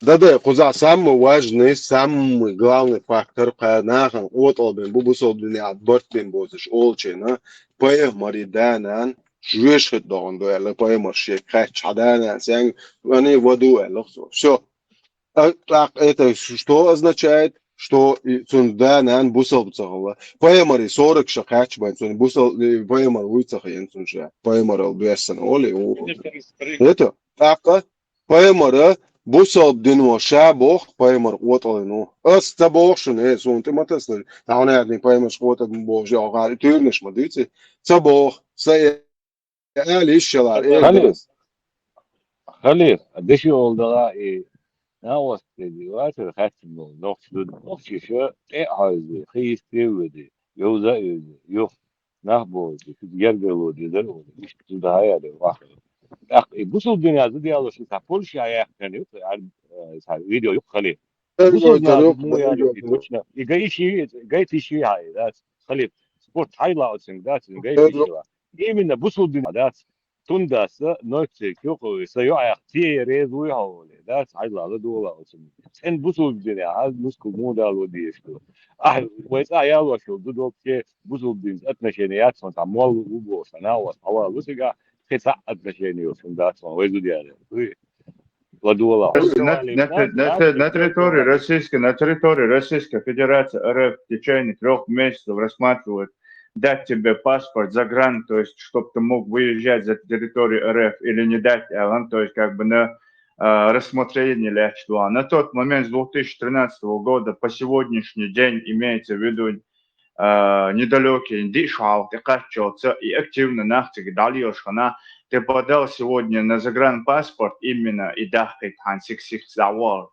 Да-да, кхузахь самый важный, самый главный фактор, кхара нахана къотӀалбина бу бусалба динехь барт бина боцуш олучеран, пайхамаран да-нана жоьжахати догӀун ду аьлла, пайхамар шега хаьттича, хьан да-нана сенга, ани ваду аьлла цо. Всё. А, тӀаккха это что означает? Что и цуьнан да-нана бусалба ца хилла. Пайхамаран сорок шо кхаьчча бен, цуьнан бусал-, и пайхамар вуй ца хиъна цунна ша. Пайхамарал доьссина олий, у-, это, тӀаккха пайхамара бусалба дино ша боху, пайхамар къотӀаллина ву. Ас ца боху шуна, э, суна тӀе ма тасалаш. Тахана яздина пайхамарш къотӀалбина бохуш, я хьан туьйранаш ма дуьйций. Ца боху, са э, ала йиш ялар, э, Хали. Ас. Хали, деши олу дала и накъостий вацара хаьттина болу нохчи ду, нохчиша тӀе а хьаьвзий, хийца тӀе а воьдий, йовза а йовзий, юха нах бохург, шуьца гергарло дезара олу, иштта зуда хьаяьлла вахара. ТӀаккха и бусалба динехь зуда ялош, и цхьа Польша яьккхина ю, цхьа, э, цхьа видео ю-кх, Хали. Бусалба динехь зуда муха яьлла, и точно, и гайтиш, гайтиш хьа, и дац, Хали, спорт хьайла оцинга дац, и гайтиш хьа. Именно бусалба динехь дац, тун дац, нойх церг ю-кх, и сан йоӀех цӀе реза вуй хьо олий, дац, хьайла ладогӀал оцинга. ЦӀена бусалба динехь, хьан нускал муха дало дезаш ду. Ахь, вай цӀа ялош йолу зуда вообще бусалба динца отношение яц хьуна, цхьа молла ву бохуш, хьан а вац, хьан вала ву цигахь, кхин цхьа а отношение йолуш хӀума дац хьуна вай зуда яле. ЛадогӀал. На, на, на, на, на территории Российской, на территории Российской Федерации РФ в течение трёх месяцев рассматривают дать тебе паспорт, загран, то есть, чтоб ты мог выезжать за территорию РФ или не дать, а, то есть, как бы на, а, рассмотрение лечь. На тот момент с две тысячи тринадцатого года по сегодняшний день имеется в виду, а, недалёкий, диъ шо хьалха тӀекхаччалца и активно нах цига дӀалелаш хьуна, ты подал сегодня на загранпаспорт именно и дахкийта хьан сих-сих завал.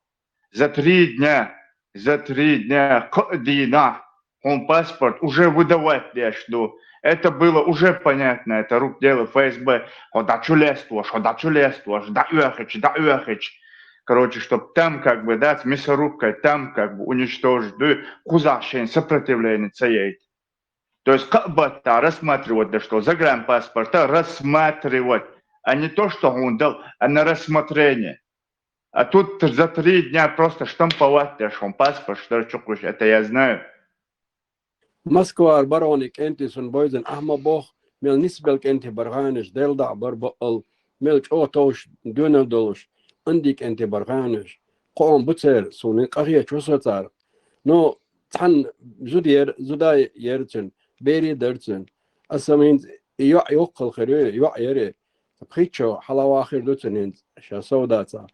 За три дня, за три дня, кхо а дийнахь хьуна паспорт уже выдавать деш ду. Это было уже понятно, это рук дело ФСБ. Хьо дӀа чу лесталаш, хьо дӀа чу лесталаш, дӀа оьхича, дӀа оьхича. Короче, чтоб там, как бы, дац, мясорубкой там, как бы, уничтожить ду, кхузахь шайн сопротивление ца яйта. То есть кхаъ баттахь рассматривать деш ду, загранпаспорта рассматривать, а не то, что хьуна дал, а на рассмотрение. А тут за три дня просто штамповать деш хьуна паспорт, что ли, чукхуьйсуш, это я знаю. Москвара бароне кӀентий суна бойзина, ахьа ма боху, мел нисбелла кӀентий бара гӀайнаш, Делан дӀа а бара бакъал, мел чӀогӀа товш доьналла долуш, Ӏандий кӀентий бара гӀайнаш. Кхоам бу церан, суна къахеташ ву со царах. Ну, цхьана зуда яра, зуда яра цуьнан, берий дара цуьнан. Аса сан хӀинца и йоӀ йоккхал хир ю, йоӀ яра. Пхийтта шо хьалавахар ду цуьнан хӀинца, ша сов дацахь.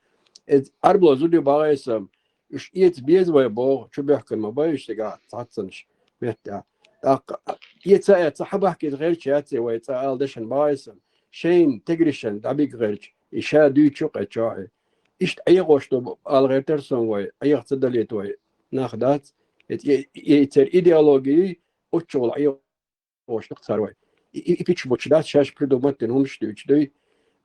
Иза Ӏарбало зуда ю бахьийса, уьш эца беза вай боху, чубоьхкина ма бай уьш цигахь цхьаццанаш меттехь. ТӀаккха эца а эца, хьабахкийта гӀерташ яц и вай цӀа ала дешан бахьийса, шайна тегришан дӀабига гӀерташ, и ша дуьйцу кхечохь. Иштта Ӏехош ду ала гӀертара суна вай, Ӏеха ца далийта вай нах дац. И, и, и церан идеология, оццугӀал Ӏехош ду-кх цара вай. И, и, и пича-буча дац, шаьш придумать дина хӀуманаш дуьйцуш дуй.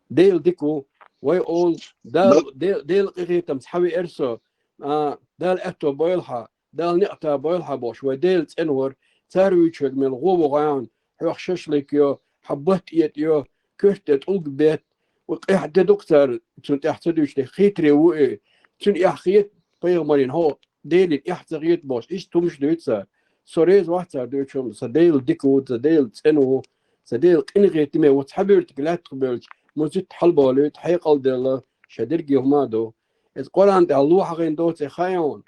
Дела дика ву, вай олу, Дала, Де-, Делан къинхетамца хьавеара со, а, Дала аьтто бойла хьан, Дала некъа та бойла хьан бохуш, вай Дела цӀена вара, цара вуьйчуьнга мел гӀо ву гӀайгӀан, хьох шашлык йо, хьан батта этӀа йо, коьрта тӀе тӀулг бетта, вай къехь де ду-кх цара, цунна тӀехь ца дуьйцуш де, хитре ву и, цуьнан эхь хета пайхамарийн, хьо Делин эхь ца хета бохуш, иштта хӀумаш дуьйцу цара. Со реза вац цара дуьйцу хӀума, сан Дела дика ву, сан Дела цӀена ву, сан Дела къинхетаме ву, цхьа буьртиг лаьттах бевлча, музитта хьалаболуьйту, хьекъал делла, ша дерриге хӀума а ду. Иза Къуръан тӀехь ло хьахийна доций хаьий хьуна?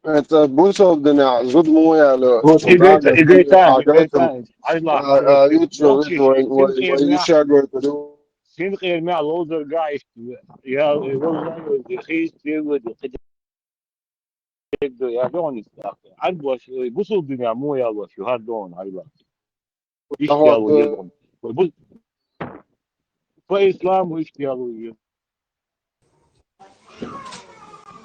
Это бусалба динехь зуда муха яьлла. Вот и гайта, и гайта, и гайта, хьажал, а, а, ю чу вай, вай, вай, вай иша гойтур ю. Синкъермехь ловзар гаьа иштта, я, я, я, я, хийца, я, я, я, Эгда, я догӀун иштта. Ӏарбош, э, бусулба динехь муха ялош ю, хӀара догӀун хьайла. Иштта яло ю догӀун. Вай бу-, по исламу иштта яло ю.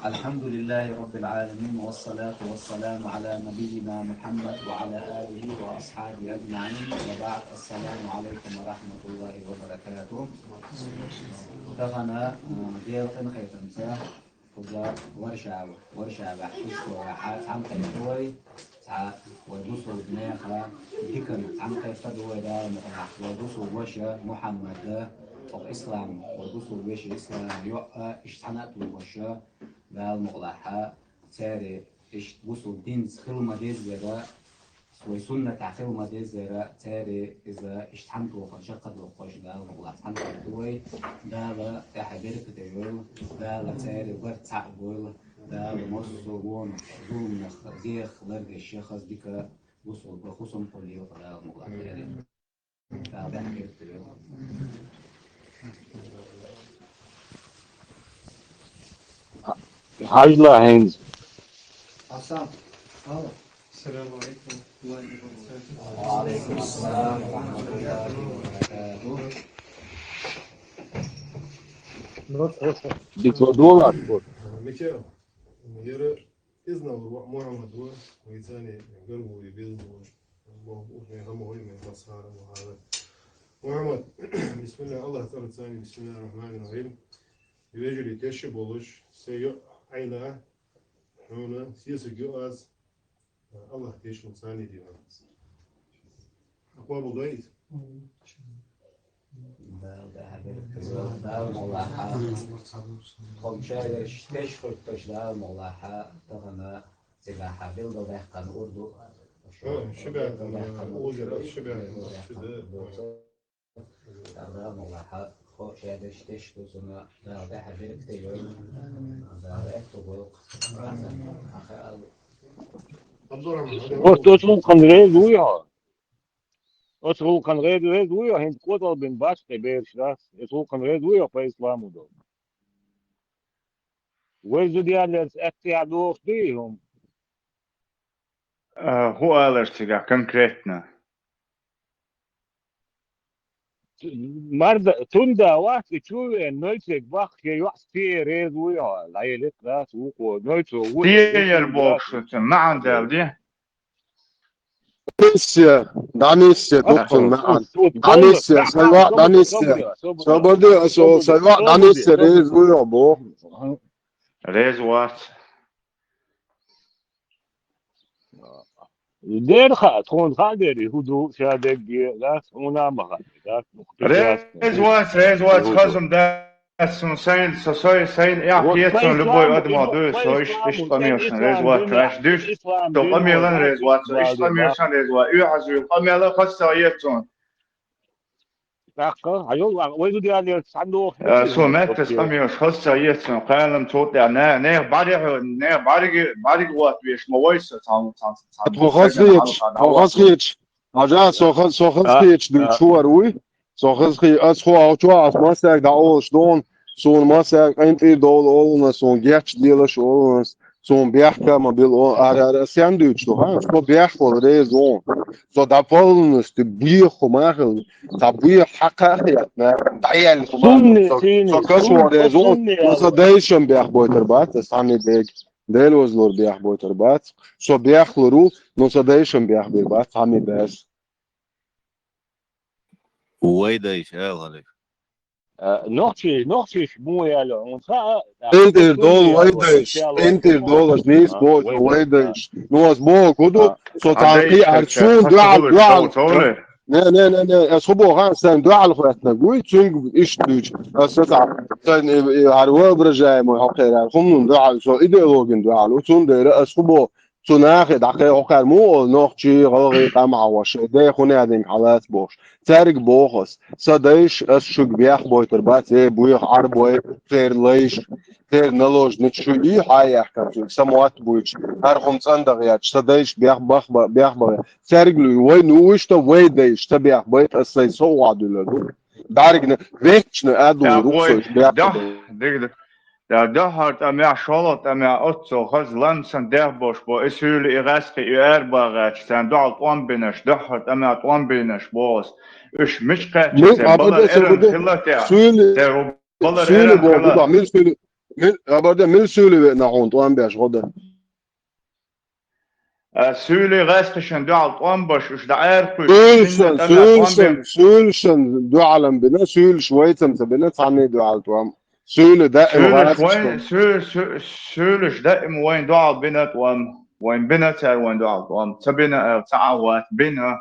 الحمد لله رب العالمين، والصلاة والسلام على نبينا محمد وعلى آله وأصحابه أجمعين، وبعد، السلام عليكم ورحمة الله وبركاته. Тахана, а, делкъин хайтамца, кхуза Варшава, Варшава, Ишколехьа, цхьаьнакхетта вай, цхьа вай бусулба нехан диканна цхьаьнакхетта ду вай Дала мукъалахь, вай бусулба ваша Мухьаммада, оха ислам, вай бусулба вешан ислам йоӀ, иштта цхьана а тухуш, Дала мукъалахь, церан иштта бусулба динца хила ма-деззара, вай суннатехь хила ма-деззара, церан иза иштта цхьана тухуш, чакхдоккхуш, Дала мукъалахь цхьаьнакхетта вай, Дала тӀехь беркате йойла, Дала церан барт цхьаъ бойла, Дала массо а вонах, зуламах, зех лардеш, хаза дика бусулба хӀусам кхоллийла Дала мукъалахь церан. Хьажал хӀинца. Хьасан, алло. السلام عليكم ورحمة الله وبركاته. وعليكم السلام ورحمة الله وبركاته. Дика долаш. Микаил, яра иза Мухьаммад ву, вай цӀена гаргара беза ву. Боху, укхун хӀама хӀой, мен масхара ма хала. Мухьаммад, бисмилла, Аллах цӀарца, бисмиллахир-рахманир-рахим. Вежарий, тешаш болуш, сайн йоӀ Ӏайла, хьуна сесаг ю аз, Аллах тешаш цӀена дина. Акъвабул дайт? Дала тӀехь беркате йойла, Дала мукъалахь. Тхо шайгара теш хуьттуш, Дала мукъалахь, тахана цигахь билгалдаьккхина урду. Шо, шо билгалдаьккхина урду, шо билгалдаьккхина урду. Дала мукъалахь, тхо шайгара теш ду цунна, Дала тӀехь беркате йойла. Дала аьтту бойла. Абдурахман, вот оцу гӀуллакхана реза вуй хьо? Оцу гӀуллакхана реза, реза вуй хьо, хӀинца кӀотӀал бина бац тхайн бераш дац. Оцу гӀуллакхана реза вуй хьо по исламу долу? Вай зуда яллалц аьттехьа дохуш дуй хӀума? А, хӀун алар цигахь конкретно? Марда, цунда вац и чу вен, нойцег баккха, я йоӀ стен реза вуй хьо, дӀаелира дац, вукхо, нойцо ву. Стен яр бохуш, цуьнан маьӀна дала де? Донесси, донесси, дуккхун маьӀна. Донесси, сайн йоӀ донесси. Собар де, аса сайн йоӀ донесси, реза вуй хьо боху. Реза вац. Дера хаьа, тхуна хаьа дера, и хӀун ду, ша дерриге, дац, хьуна а ма хаьа, дац, мухтар дац. Реза вац, реза вац, хаза хӀума дац, цунна сайна, со сой, сайна эхь хета цунна любой адамо дуй, со иштта, иштта къамелашна реза вац, ваьш дуьйш, со къамелан реза вац, со иштта къамелашна реза вац, оьгӀазвийла къамела хаза ца хета цунна. ТӀаккха, хьажал, вай зуда яллалц цхьаьна дохуш. Э, суна меттас къамелаш хаза ца хета цунна, кхалам цу тӀехь, не-, нехан бӀаьргех, нехан бӀаьрге, бӀаьргех ватта веш ма вай со, цхьана, цхьана, цхьана. Тхо хаза хеташ, тхо хаза хеташ. Хьажа, со хаза, со хаза хеташ дуьйцуш вара вуй. Со хаза хи-, ас хӀо, хьо чохь ас массаьрга дӀаолуш ду хьуна, суна массаьрга къинтӀера довла олу хьуна, суна гечделаш олу хьуна, суна бехк а ма билла олу, ара, ара, ас сенна дуьйцуш ду, хьа? Со бехк вала реза ву хьуна. Со дӀапалланаш, ти беха хӀума хилла, цхьа беха хьакха а хетта, дӀаяьлла хӀума. Со, со каш вала реза ву хьуна, но сан дайшан бехк бойтар бац, ас цхьанне дега. Дела вазлур бехк бойтар бац. Со бехк лур ву, но сан дайшан бехк бир бац, цхьанне бац. Вай дайша, ала хьалха. А, нохчий, нохчий муха яьлла, хьуна хаьа, а, КъинтӀера довла вай дайша, КъинтӀера довла, нийса боху вай дайша. Ну, ас боху, хӀун ду, со цхьана кхин а суна дуьхьал, дуьхьал. Не, не, не, не, ас хӀун боху, хан, сан дуьхьал хӀоьттинарг вуй, цуьнга иштта дуьйцу. Ас сан, сан, и, и, хӀара воображаемый хьокхеран, хӀуманан дуьхьал, со идеологин дуьхьал ву, цундела ас хӀун боху, цу нахе дӀакхайкхо кхара муха олу, нохчий, гӀалгӀай къам хьахош, шайн ден хӀун яьдинга хьалаца бохуш. Цаьрга боху ас, сан дайша, ас шуьга бехк бойтар бац, э, буьйха Ӏарбой, церан лайш, церан наложница шу и хьа яхкар, сан мотт буьйцуш, хӀара хӀума цӀандаха яц, сан дайша бех-, бах-, бех-, бех-, цаьрга луьй, вай ну вуьшта, вай дайша, сан бехк байта, ас сайн со охьадуьллар ду. ДӀаьргна, векчна а ду, руксойш бехк. Да, дигда. Да, дуьххьара тӀамехь, шолгӀа тӀамехь оццо хаза лан санна дехбош бо, и суьйла, и гӀаьскхи, и арабагӀача, царна дуьхьал тӀом бинарш, дуьххьара тӀамехь тӀом бинарш боху ас. Уьш мича кхаьчча, церан балар эрна хилла техьа, церан балар эрна хилла. Мил суьйла, мил, абарда, мил суьйла веана хьуна тӀом беш гӀо дан? А, суьйли гӀаьскхишан дуьхьал тӀом баш, уьш дӀа аьркхуьйту, суьйлашан, суьйлашан дуьхьалам бина, суьйлаш вайцам ца бина, цхьанний дуьхьал тӀом. Суьйли даим суьйлаш вайн, суьй-, суьй-, суьйлаш даим вайн дуьхьал бина тӀом. Вайн бина цара вайн дуьхьал тӀом. Ца бина, а, ца Ӏа вац, бина.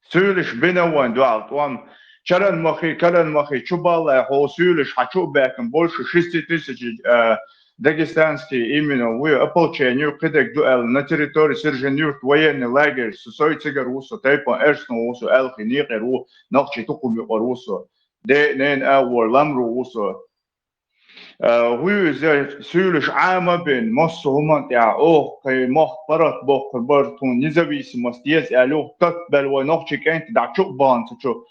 Суьйлаш бина вайн дуьхьал тӀом. Чаран махий, каран махий чу баллай хьо, суьйлаш хьан чу а баьккхина, больше шести тысяч, э, дагестанский именно вуй, ополчение ю, кхидерг ду аьлла, на территории Сержан-Юрт военный лагерь, со, сой цигара ву со, тайпан эрсано ву со, аьлхи некъера ву, нохчий тукхум юкъара ву со. Де, нена а вор, ламру ву со. Э, вуй иза суьйлаш Ӏама а бина, массо а хӀуманна тӀехь, оха кхин мохк паргӀат боккхур бара, тхуна независимость еза аьлла юха тат баьлла вай нохчий кӀентий дӀа чу а баханца чу.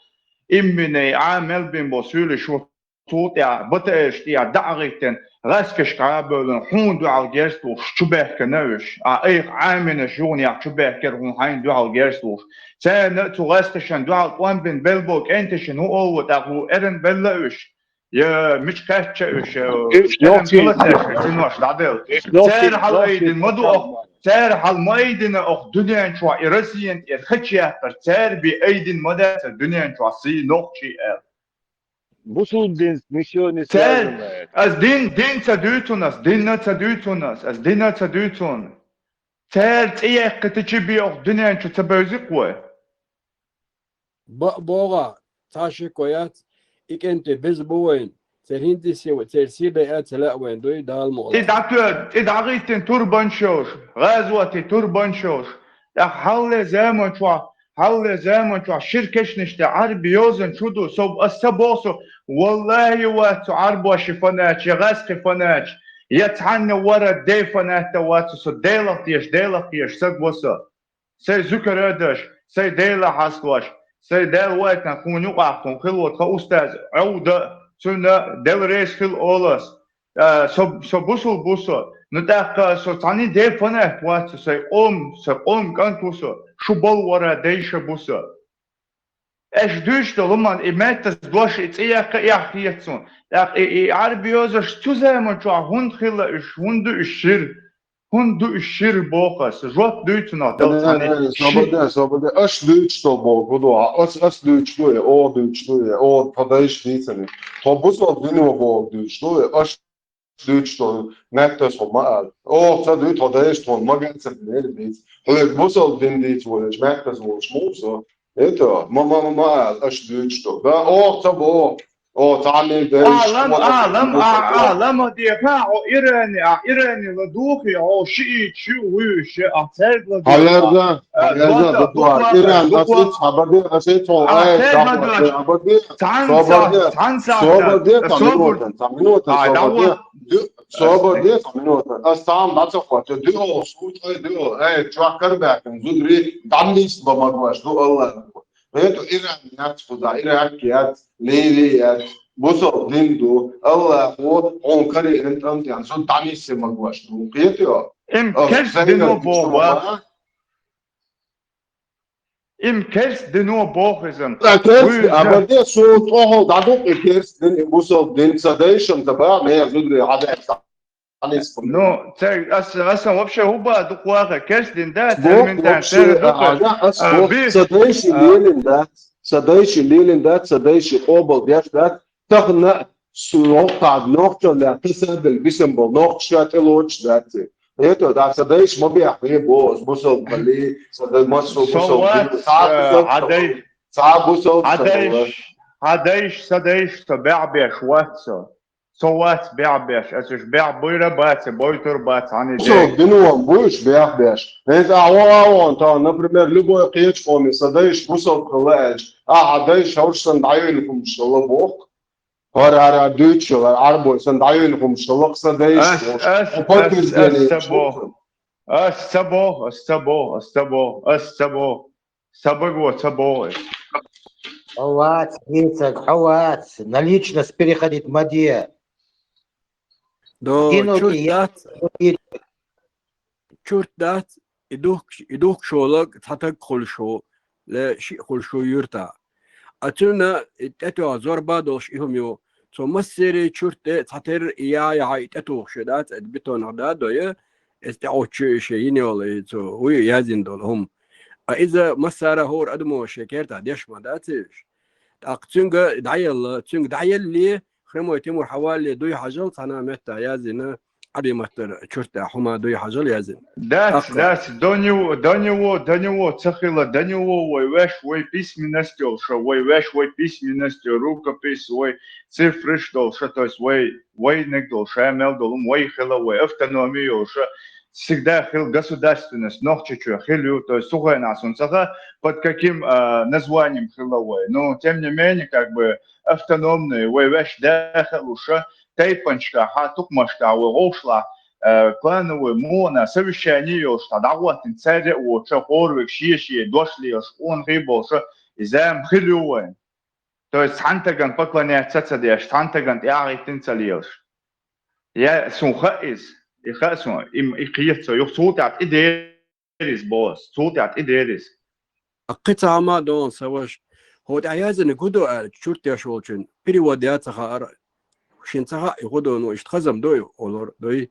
Иммине Ӏа мел бина бо суьйлаш ву цул тӀехь, БТР-ш тӀехь дӀа а гӀиттина, гӀаьскхишка Ӏа а бевлла, хьуна дуьхьал герз луш чу баьхкина уьш. Ахь айхьа Ӏаминаш юханехь чу баьхкира хьуна хьайна дуьхьал герз луш. Царна а цу гӀаьскхишна дуьхьал тӀом бина белла бо кӀентий шина хӀун олу тӀаккха ву эрна белла уьш? Я, мича кхаьчча уьш, э, Уьш эрна нохчий хила цаьрши синош дӀаделла. Уьш нохчий, цара хьал нохчий айдина ма ду оха, цара хьал ма айдина оха дуьнен чохь и Россиян тӀера хача яккхар, цара бен айдина ма дац дуьнен чохь сий нохчий аьлла. Бусулба дин ничего не связано. Ас дин, дин ца дуьйцун ас, динна ца дуьйцун ас, ас динна ца дуьйцун. Цара цӀе яьккхитичи бен оха дуьнен чу ца бевзикх вай? Ба-, богӀа, цхьа шеко яц, и кӀентий беза бу вайн, церан хӀинца сий, церан сий дайа ца лаьа вайн дуй, Дала мукъ лахь. ЦӀе дӀатоьду, цӀе дӀагӀиттина турбанаш йолуш, гӀазоти турбанаш йолуш, тӀаккха хьалле заман чохь, хьалле заман чохь шира кешнаш тӀе Ӏарби йозан чу ду, со, ас ца боху со, валлахӀи, вац со Ӏарбоши фанач, я гӀаьскхи фанач, я цхьанна вара дей фанат а вац со, со Делах теша, Делах теша саг ва со. Сайн зуькара а даш, сайн Дела хьастош, сайн Дела вайтина хьуна юкъахь хьуна хилла тхан устаз Ӏовда, цунна Дела реза хила олу ас. А, со, со бусул бу со. Ну, тӀаккха со цхьанний дей фанат вац со, сайн къом, сайн къом кӀант ву со, шу балвара дейша бу со. Аша дуьйцуш долу хӀуманна и меттас дош, и цӀе яккха эхь хета суна. ТӀаккха и, и Ӏарби йозарш цу заман чохь хӀунда хилла уьш, хӀунда уьш шира? ХӀунда ду уьш шира боху ас? Жоп дуьйцу нах дала цхьаьна. Э, собаде, собаде. Аш дуьйцуш долу боху, хӀун ду? Ас, ас дуьйцуш ду, э, оха дуьйцуш ду, э, оха тхан дайша дийцина. Тхо бусалба дино боху дуьйцуш ду, э, аш дуьйцуш долу меттас хьо ма ала. Оха ца дуьйцу, тхо дайша тхуна ма гацара лерина дийца. Хьоьга бусалба дин дийца волчу меттас волуш муха со? Это, ма, ма, ма, ма ала, аш дуьйцуш ду. Да, оха ца боху. О, цхьанний дайша. Алам, алам, а, алам а деха, о, Ирани, а, Ирани ла духи, о, шиитчу вуьйш, а, церг ла духи. Хьаярза, а, хьаярза, духи, духи, Иран, духи. Ас ит хабар де, ас ит хьо, а, ай, церг ла духи. Хабар де, цхьан сахьат, цхьан сахьат. Собар де, цхьан минута, цхьан минута, ай, собар де. Собар де, цхьан минута. Ас цхьа хӀума дӀа ца хотту, дуьхьал, сутхай дуьхьал, ай, чохь карабаьккхина, зударий, дӀанисса бан магош ду, Аллах. Кхето, Иран яц кхузахь, Ирак яц, Ливи яц, бусалба дин ду, Аллахо хьуна карийна тӀамтех зуда дӀанисса магош ду. Кхето? Им керст дино боху, ва? Им керст дино боху иза. Ца керст, а баде, суна тӀохал дӀадукъу и керст дин, и бусалба дин, ца дайшан ца баха, мех зударий хьадаьхна. Ну, ца, ас, аса вообще хӀуба дукха ваха, керстдин дац, элементарно, вообще, церан дукха. Ага, ас, а, бо, би, ца дайши а, лелин дац, ца дайши лелин дац, ца дайши къобал деш дац, тахана су нохча, нохчалла тасадал бисам бол, нохча тӀе лоч дац. Это, да, ца дайш ма бехь, бе, бо, ас бусал бали, ца дай массо бусал, ца бусал, ца бусал, ца дайш, ца дайш, ца дайш, ца бехь беш вац со. Со вац бехь беш, аса уьш бехь буйра бац, бойтур бац, хьан и бусалба дин ван буьйш бехь беш. ХӀинца а вон, а вон, та, например, любой кхечу къоме сан дайш бусалба хилла аьлча, а, хьан дайш хӀорш сан дӀайойла хӀумаш хилла боху. ХӀара, хӀара дуьйцуш хилла, Ӏарбой сан дӀайойла хӀумаш хилла, сан дайш боху. Ас, ас, ас, ас ца боху. Ас ца боху, ас ца боху, ас ца боху, ас ца боху. Сан баго ца боху ас. Хьо вац, Ӏийсаг, хьо вац, на личность переходить ма де. До, чурт дац, чурт дац, и духкуш, и духкуш волу цхьа таг хуьлуш ву, ле шиъ хуьлуш ву юьртахь. А цуьнан и тӀетоьхна зорба а долуш и хӀума ю. Цо массеран чурт тӀе цхьатерра и яхь-яхь и тӀетухуш ю дац, и бетонах да а дой, иза тӀеӀуттуш ю и шен йина йолу, и цо вуй яздина долу хӀума. А иза массара а хӀора адамо шен кертахь деш ма дац иза. ТӀаккха цуьнга дӀаелла, цуьнга дӀаеллале, Хримой Тимур хьавалале дуй хьажал, цхьана а меттехь яздина, Ӏаби-маттара чурт тӀехь хӀума дуй хьажал яздина. Дац, дац, до него, до него, до него ца хилла, до него вай ваьш, вай письменность йолуша, вай ваьш, вай письменность, рукопись, вай цифраш долуша, то есть вай, вайниг долуша, мел долу, вай хилла, вай автономия йолуша, всегда хилла государственность Нохчийчоь хилла ю, то есть цу хенахь суна ца хаьа, под каким, а, названием хилла вай. Но, тем не менее, как бы, автономные, вай ваьш даха а луша, тайпанашкахь а, тукмашкахь а вай гӀовшалахь, а, клановые, муха а, совещание йолуш, цхьа дӀахӀоттийна цаьрга а воцуша, хӀоравега шен-шен дош лелаш, къонахий болуша, и зама хилла ю вайн. То есть цхьана тагана поклоняться ца деш, цхьана тагана тӀаьхьахӀиттина ца лелаш. Я, суна хаьа иза, и хаьа суна, и, и кхета со, юха цул тӀаьхьа тӀе дер иза боху ас, цул тӀаьхьа тӀе дер иза. Кхин цхьа хӀума а догӀу сан ваша, хӀокху тӀехь яздинарг хӀун ду аьлча, чурт деш волчун перевод ян ца хаьара, шена ца хаьа и хӀун ду, ну, иштта хазам ду и олур, дуй?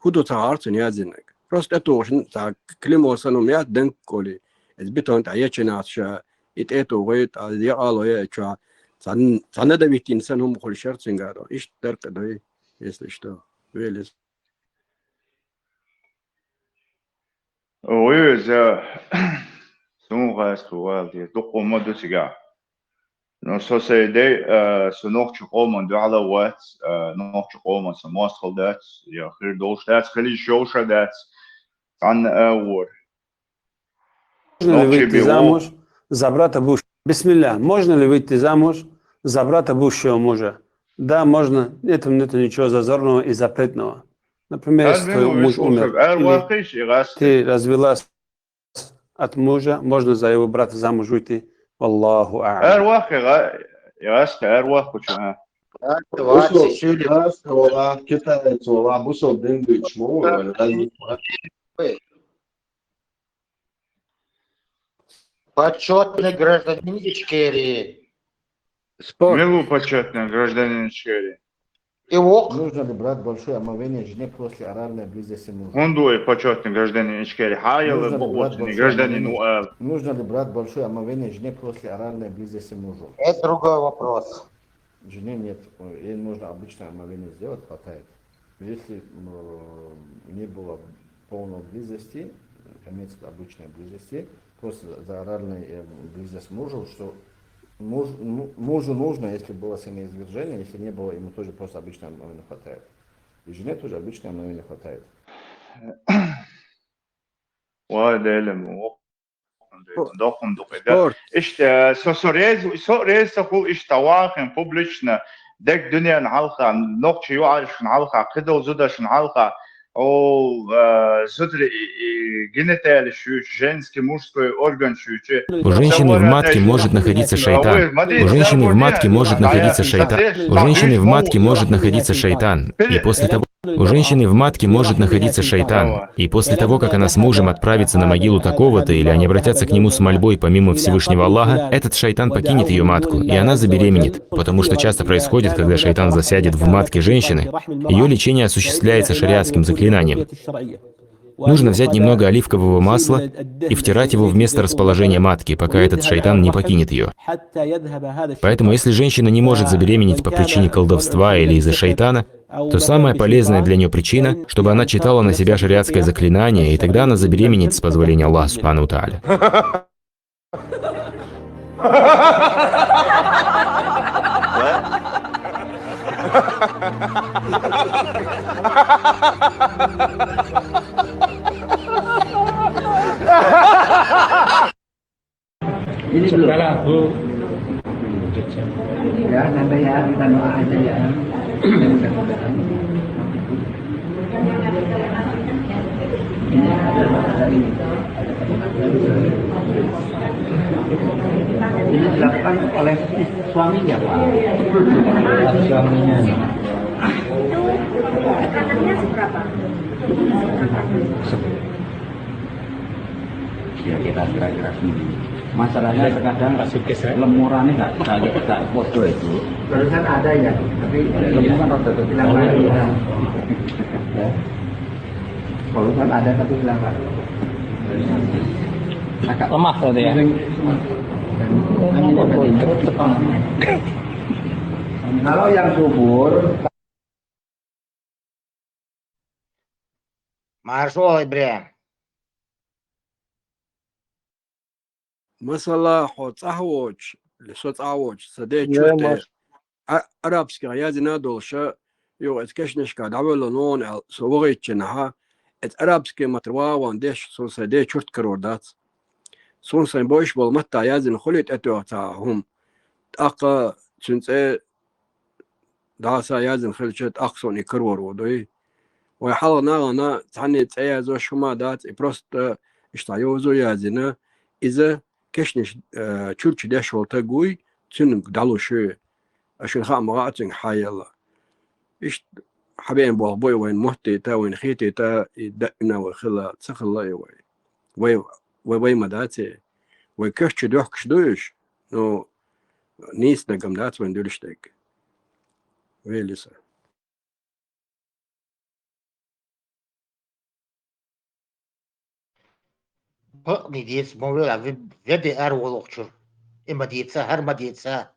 ХӀун ду ца хаьара цуьнан яздинарг? Просто тӀетухуш цхьа клеймо санна хӀума яц, данк олий, иза бетон тӀехь ечу нах ша, и тӀе а тухий, тӀе а якъалой а чохь, цхьа, цхьа надавить йина санна хӀума хуьлуш яра цуьнга а ду. Иштта дерг а дуй, если что, велис. Вуй иза, суна гӀайса вала де, дукха хӀума ду цигахь. Но со сайн дей, а, со нохчийн къоман дуьхьал вац, а, нохчийн къоман со мостагӀалла дац, я хир долуш дац, хила йиш йолуш а дац, цхьанна а вора. Можно ли выйти замуж за брата бывшего? Бисмилля. Можно ли выйти замуж за брата бывшего мужа? Да, можно. Этом нету ничего зазорного и запретного. Например, если твой муж умер, или ты развелась от мужа, можно за его брата замуж выйти. Валлаху а'лам. Ар ваххе, га-, яста, ар ваххучу, а. Бусул, яста, вала, китаец, вала, бусул дин дуьйцуш ма ву, вала, Почётный гражданин Ичкерии. Спорт. Мила ву почётный гражданин Ичкерии? И вокх. Нужно ли брать большое омовение жене после оральной близости мужа? ХӀун ду и почётный гражданин Ичкерии? Хьаяла бу оцунна гражданин ву ала. Нужно ли брать большое омовение жене после оральной близости мужу? Это другой вопрос. Жене нет. Ей нужно обычное омовение сделать, хватает. Если, м, не было полной близости, имеется в виду обычной близости, просто за оральной, э, близость мужу, что муж-, му-, мужу нужно, если было семяизвержение, если не было, ему тоже просто обычное омовение хватает. И жене тоже обычное омовение хватает. Вай, Делан, вокхун ду, доккхун ду кхидӀа. Спорт. Иштта, со, со реза, со реза ца хуьлу иштта вахийна публично, дерг дуьненна хьалха, нохчийн юьхьӀаьржашна хьалха, кхидолу зударшна хьалха, о, а, зударий и, и гениталиш юьйцу, женский, мужской орган юьйцу. У женщины в матке может находиться шайтан. У женщины в матке может находиться шайтан. У женщины в матке может находиться шайтан. И после того, У женщины в матке может находиться шайтан, и после того, как она с мужем отправится на могилу такого-то или они обратятся к нему с мольбой помимо Всевышнего Аллаха, этот шайтан покинет ее матку, и она забеременеет, потому что часто происходит, когда шайтан засядет в матке женщины, ее лечение осуществляется шариатским заклинанием. Нужно взять немного оливкового масла и втирать его в место расположения матки, пока этот шайтан не покинет ее. Поэтому, если женщина не может забеременеть по причине колдовства или из-за шайтана, то самая полезная для нее причина, чтобы она читала на себя шариатское заклинание, и тогда она забеременеет с позволения Аллаха Субхану Тааля. Ya, santai ya, kita doa aja ya. Ini ada, ada ini. Ini dilakukan oleh suaminya, Pak. Suaminya. Itu tekanannya seberapa? Kira-kira, kira-kira segini. Masalahnya terkadang lemurannya nggak, nggak, nggak podo itu. Barusan ada ya, tapi lemuran rada hilang lagi. Ya. Barusan ada tapi hilang lagi. Agak lemah berarti ya? Kalau yang subur, Маршо, Ибрагим. Масала, хьо цӀахь воцуш, со цӀахь воцуш, сан ден чурт тӀе а-, арабских яздина долуш, юха эца кешнашка дӀавелла нуна аьлла, со вахийтинчу хенахь, эца арабский матр ван деш, суна сайн ден чурт карор дац. Суна сайн бойуш болу маттахь яздина хуьлий тӀетоьхна цхьа хӀума. ТӀаккха цуьнан цӀе дӀаса яздина хилча, тӀаккха суна и карор ву дуй. Вай хьалха нахана цхьанне цӀе язъеш хӀума дац, и просто иштта йовзо яздина, иза кешнаш, э, чурчу деш волу таг вуй, цуьнга дӀалуш ю. Аш шуна хаа ма хаьа цуьнга хьан елла. Иштта хьан беана болх бу и вайна моттийта, вайна хетийта, и даима вай хила, ца хилла и вай. Вай, вай, вай ма дац и. Вай каш чу доьхкуш ду уьш, ну, нийса дагам дац вайн дуьлуш дерг. Вели сан. Бакъ ма деза, ма вела, ве-, веде ара волу чуьра. И ма дийца, хӀара ма дийца.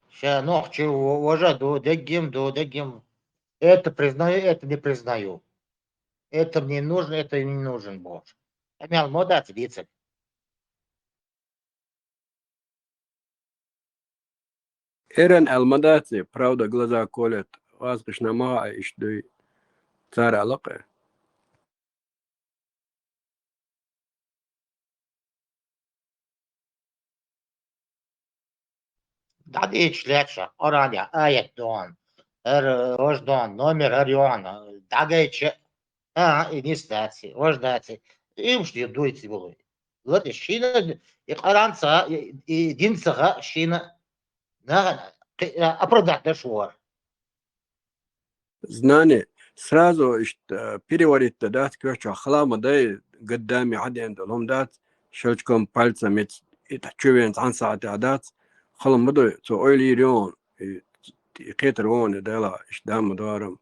Ша нохчи в-, важа ду, деггем ду, деггем. Это признаю, это не признаю. Это мне нужно, это не нужен бохуш. Амел ма дац дийцаг. Эран аьлла ма дац и, правда в глаза колет, вазкъашна ма хаьа иштта дуй, цара аьлла-кх. ДӀадийча лаьтта ша, Къуръанехь аят дохьуна, хӀара важа дохьуна, номер хӀара йохьуна, дӀагайча, а, и ниса дац и, важа дац и, и уьш де дуйций болу. Латиш шийна и Къуръан ца хаьа, и, и дин ца хаьа шийна, нахана кхи-, оправдать даш вара. Знание. Сразу иштта переварить дан дац коьртачохь, хала ма дай, годами хьадеана долу хӀума дац, щелчком пальца меца и чу веана цхьана сахьтехь дац, хала ма дай, цо ойла йийр ю хьуна, и, и кхетар ву хьуна, и Дала, иштта дан ма дарам.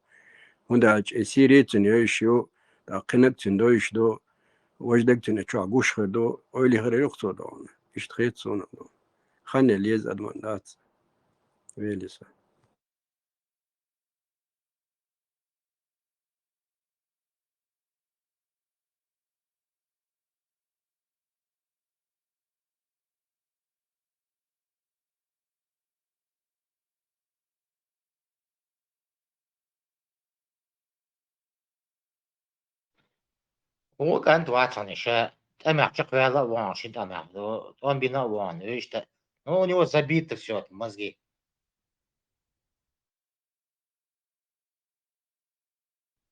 ХӀунда аьлча и сийрий цуьнан йойуш ю, тӀаккха кхинаг цуьнан дойуш ду, важа дерг цуьнан чохь гуш хир ду, ойла йихир ю-кх цо ду хьуна. Иштта хета суна ду. Хан яла еза адаман дац. Вели сан. Вон кӀант вац хьуна ша, тӀамехь чекхваьлла а вон, ши тӀамехь ду, тӀом бина а вон, вуьшта. Ну, у него забито всё это, мозги.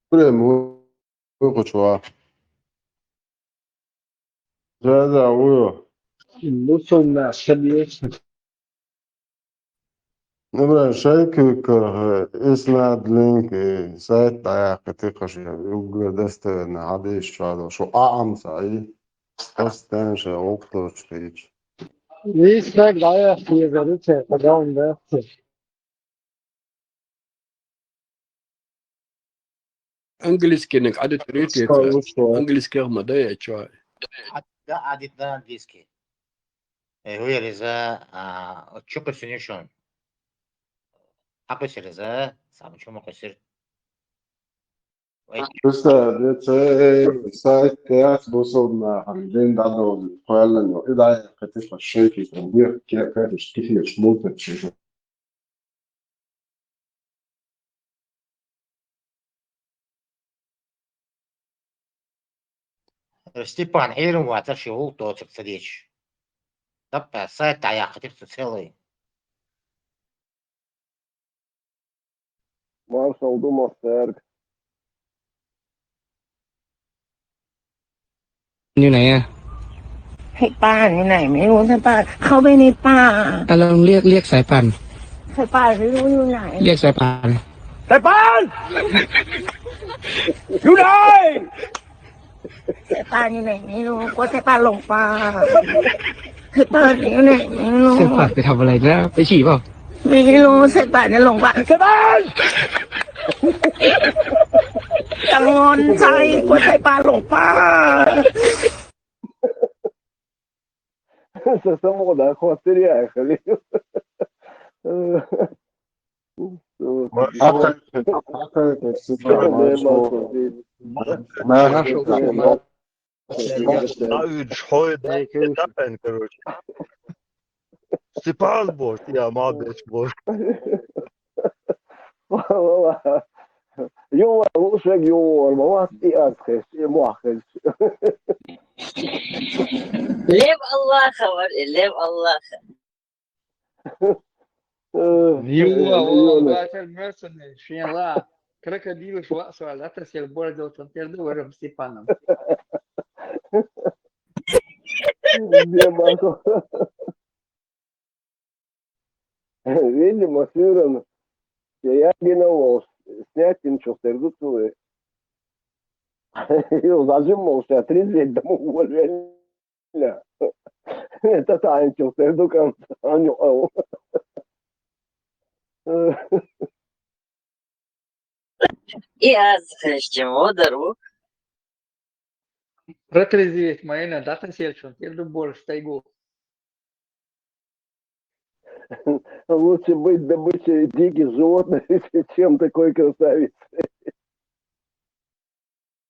Время вуй кхучу ван. Да, да, вуй. Бусурна шабиеш. Ну, бля, шайки, короче, иснад линк, и сайт дӀаяьккхи тикхаш, уггар достоверно хьадийш чадо. Шу аам саи. Постоянно ша вокхлоч хич. Вис стаг дӀаяьккхи еза рице, хӀадаун бехке. Английскийниг Ӏадитарий те ца? Английских ма дай а чой. Ӏад-, да, Ӏадит дан английский. Э, вер иза, а, чу кхуьссина шуна. Хьакхуьссира иза, сама чу ма кхуьссира. Вай. Просто, это, э, сайт яц бусулба нахана дин дӀадолу, кхоьллина, и дӀаяьккхи типа шайки, там, вверх, ке-, катиш, кихеш, мутачи. Степан, Ӏийрам вацара ши гӀуллакх доцург ца дийцича. Таппа, сайт дӀаяьккхи типа цу целый. Маршалла ду, мохь цаьрга. Нина, я. สายป่านอยู่ไหนไม่รู้ สายป่านเข้าไปในป่า อ่ะลองเรียกเรียกสายป่าน สายป่านไม่รู้อยู่ไหน เรียกสายป่าน สายป่านอยู่ไหน สายป่านอยู่ไหนไม่รู้ กลัวสายป่านหลงป่า สายป่านอยู่ไหนไม่รู้ สายป่านไปทำอะไรนะไปฉี่เปล่า ไม่รู้ สายป่านจะหลงป่า สายป่าน กังวลใจ กลัวสายป่านหลงป่า Со самого да хвастыря ехали. Как это, как это, это всегда нашел. Aa üç hoy da etapın, короче. Степан boş, ya muhabbet boş. Вала. Юа лучше юор, бават и асхес, и муахес. Лев Аллаха var, e, Lev Allah. Юа, Аллах, Бахар Мерсоне, Шенла, крокодил, Шуа, Суа, Лата, Сельбора, Делтон, Терду, Варам, Степаном. Видимо, сыром. Я генерал снять ничего, стерду целый. Зажим молча, три дверь домой уволили. Это танчил, стерду конца. И аз хрещем одару. Протрезвить моя на дата сельчон, Терду Борш, Тайгу. Лучше быть добычей диких животных, чем такой красавицей.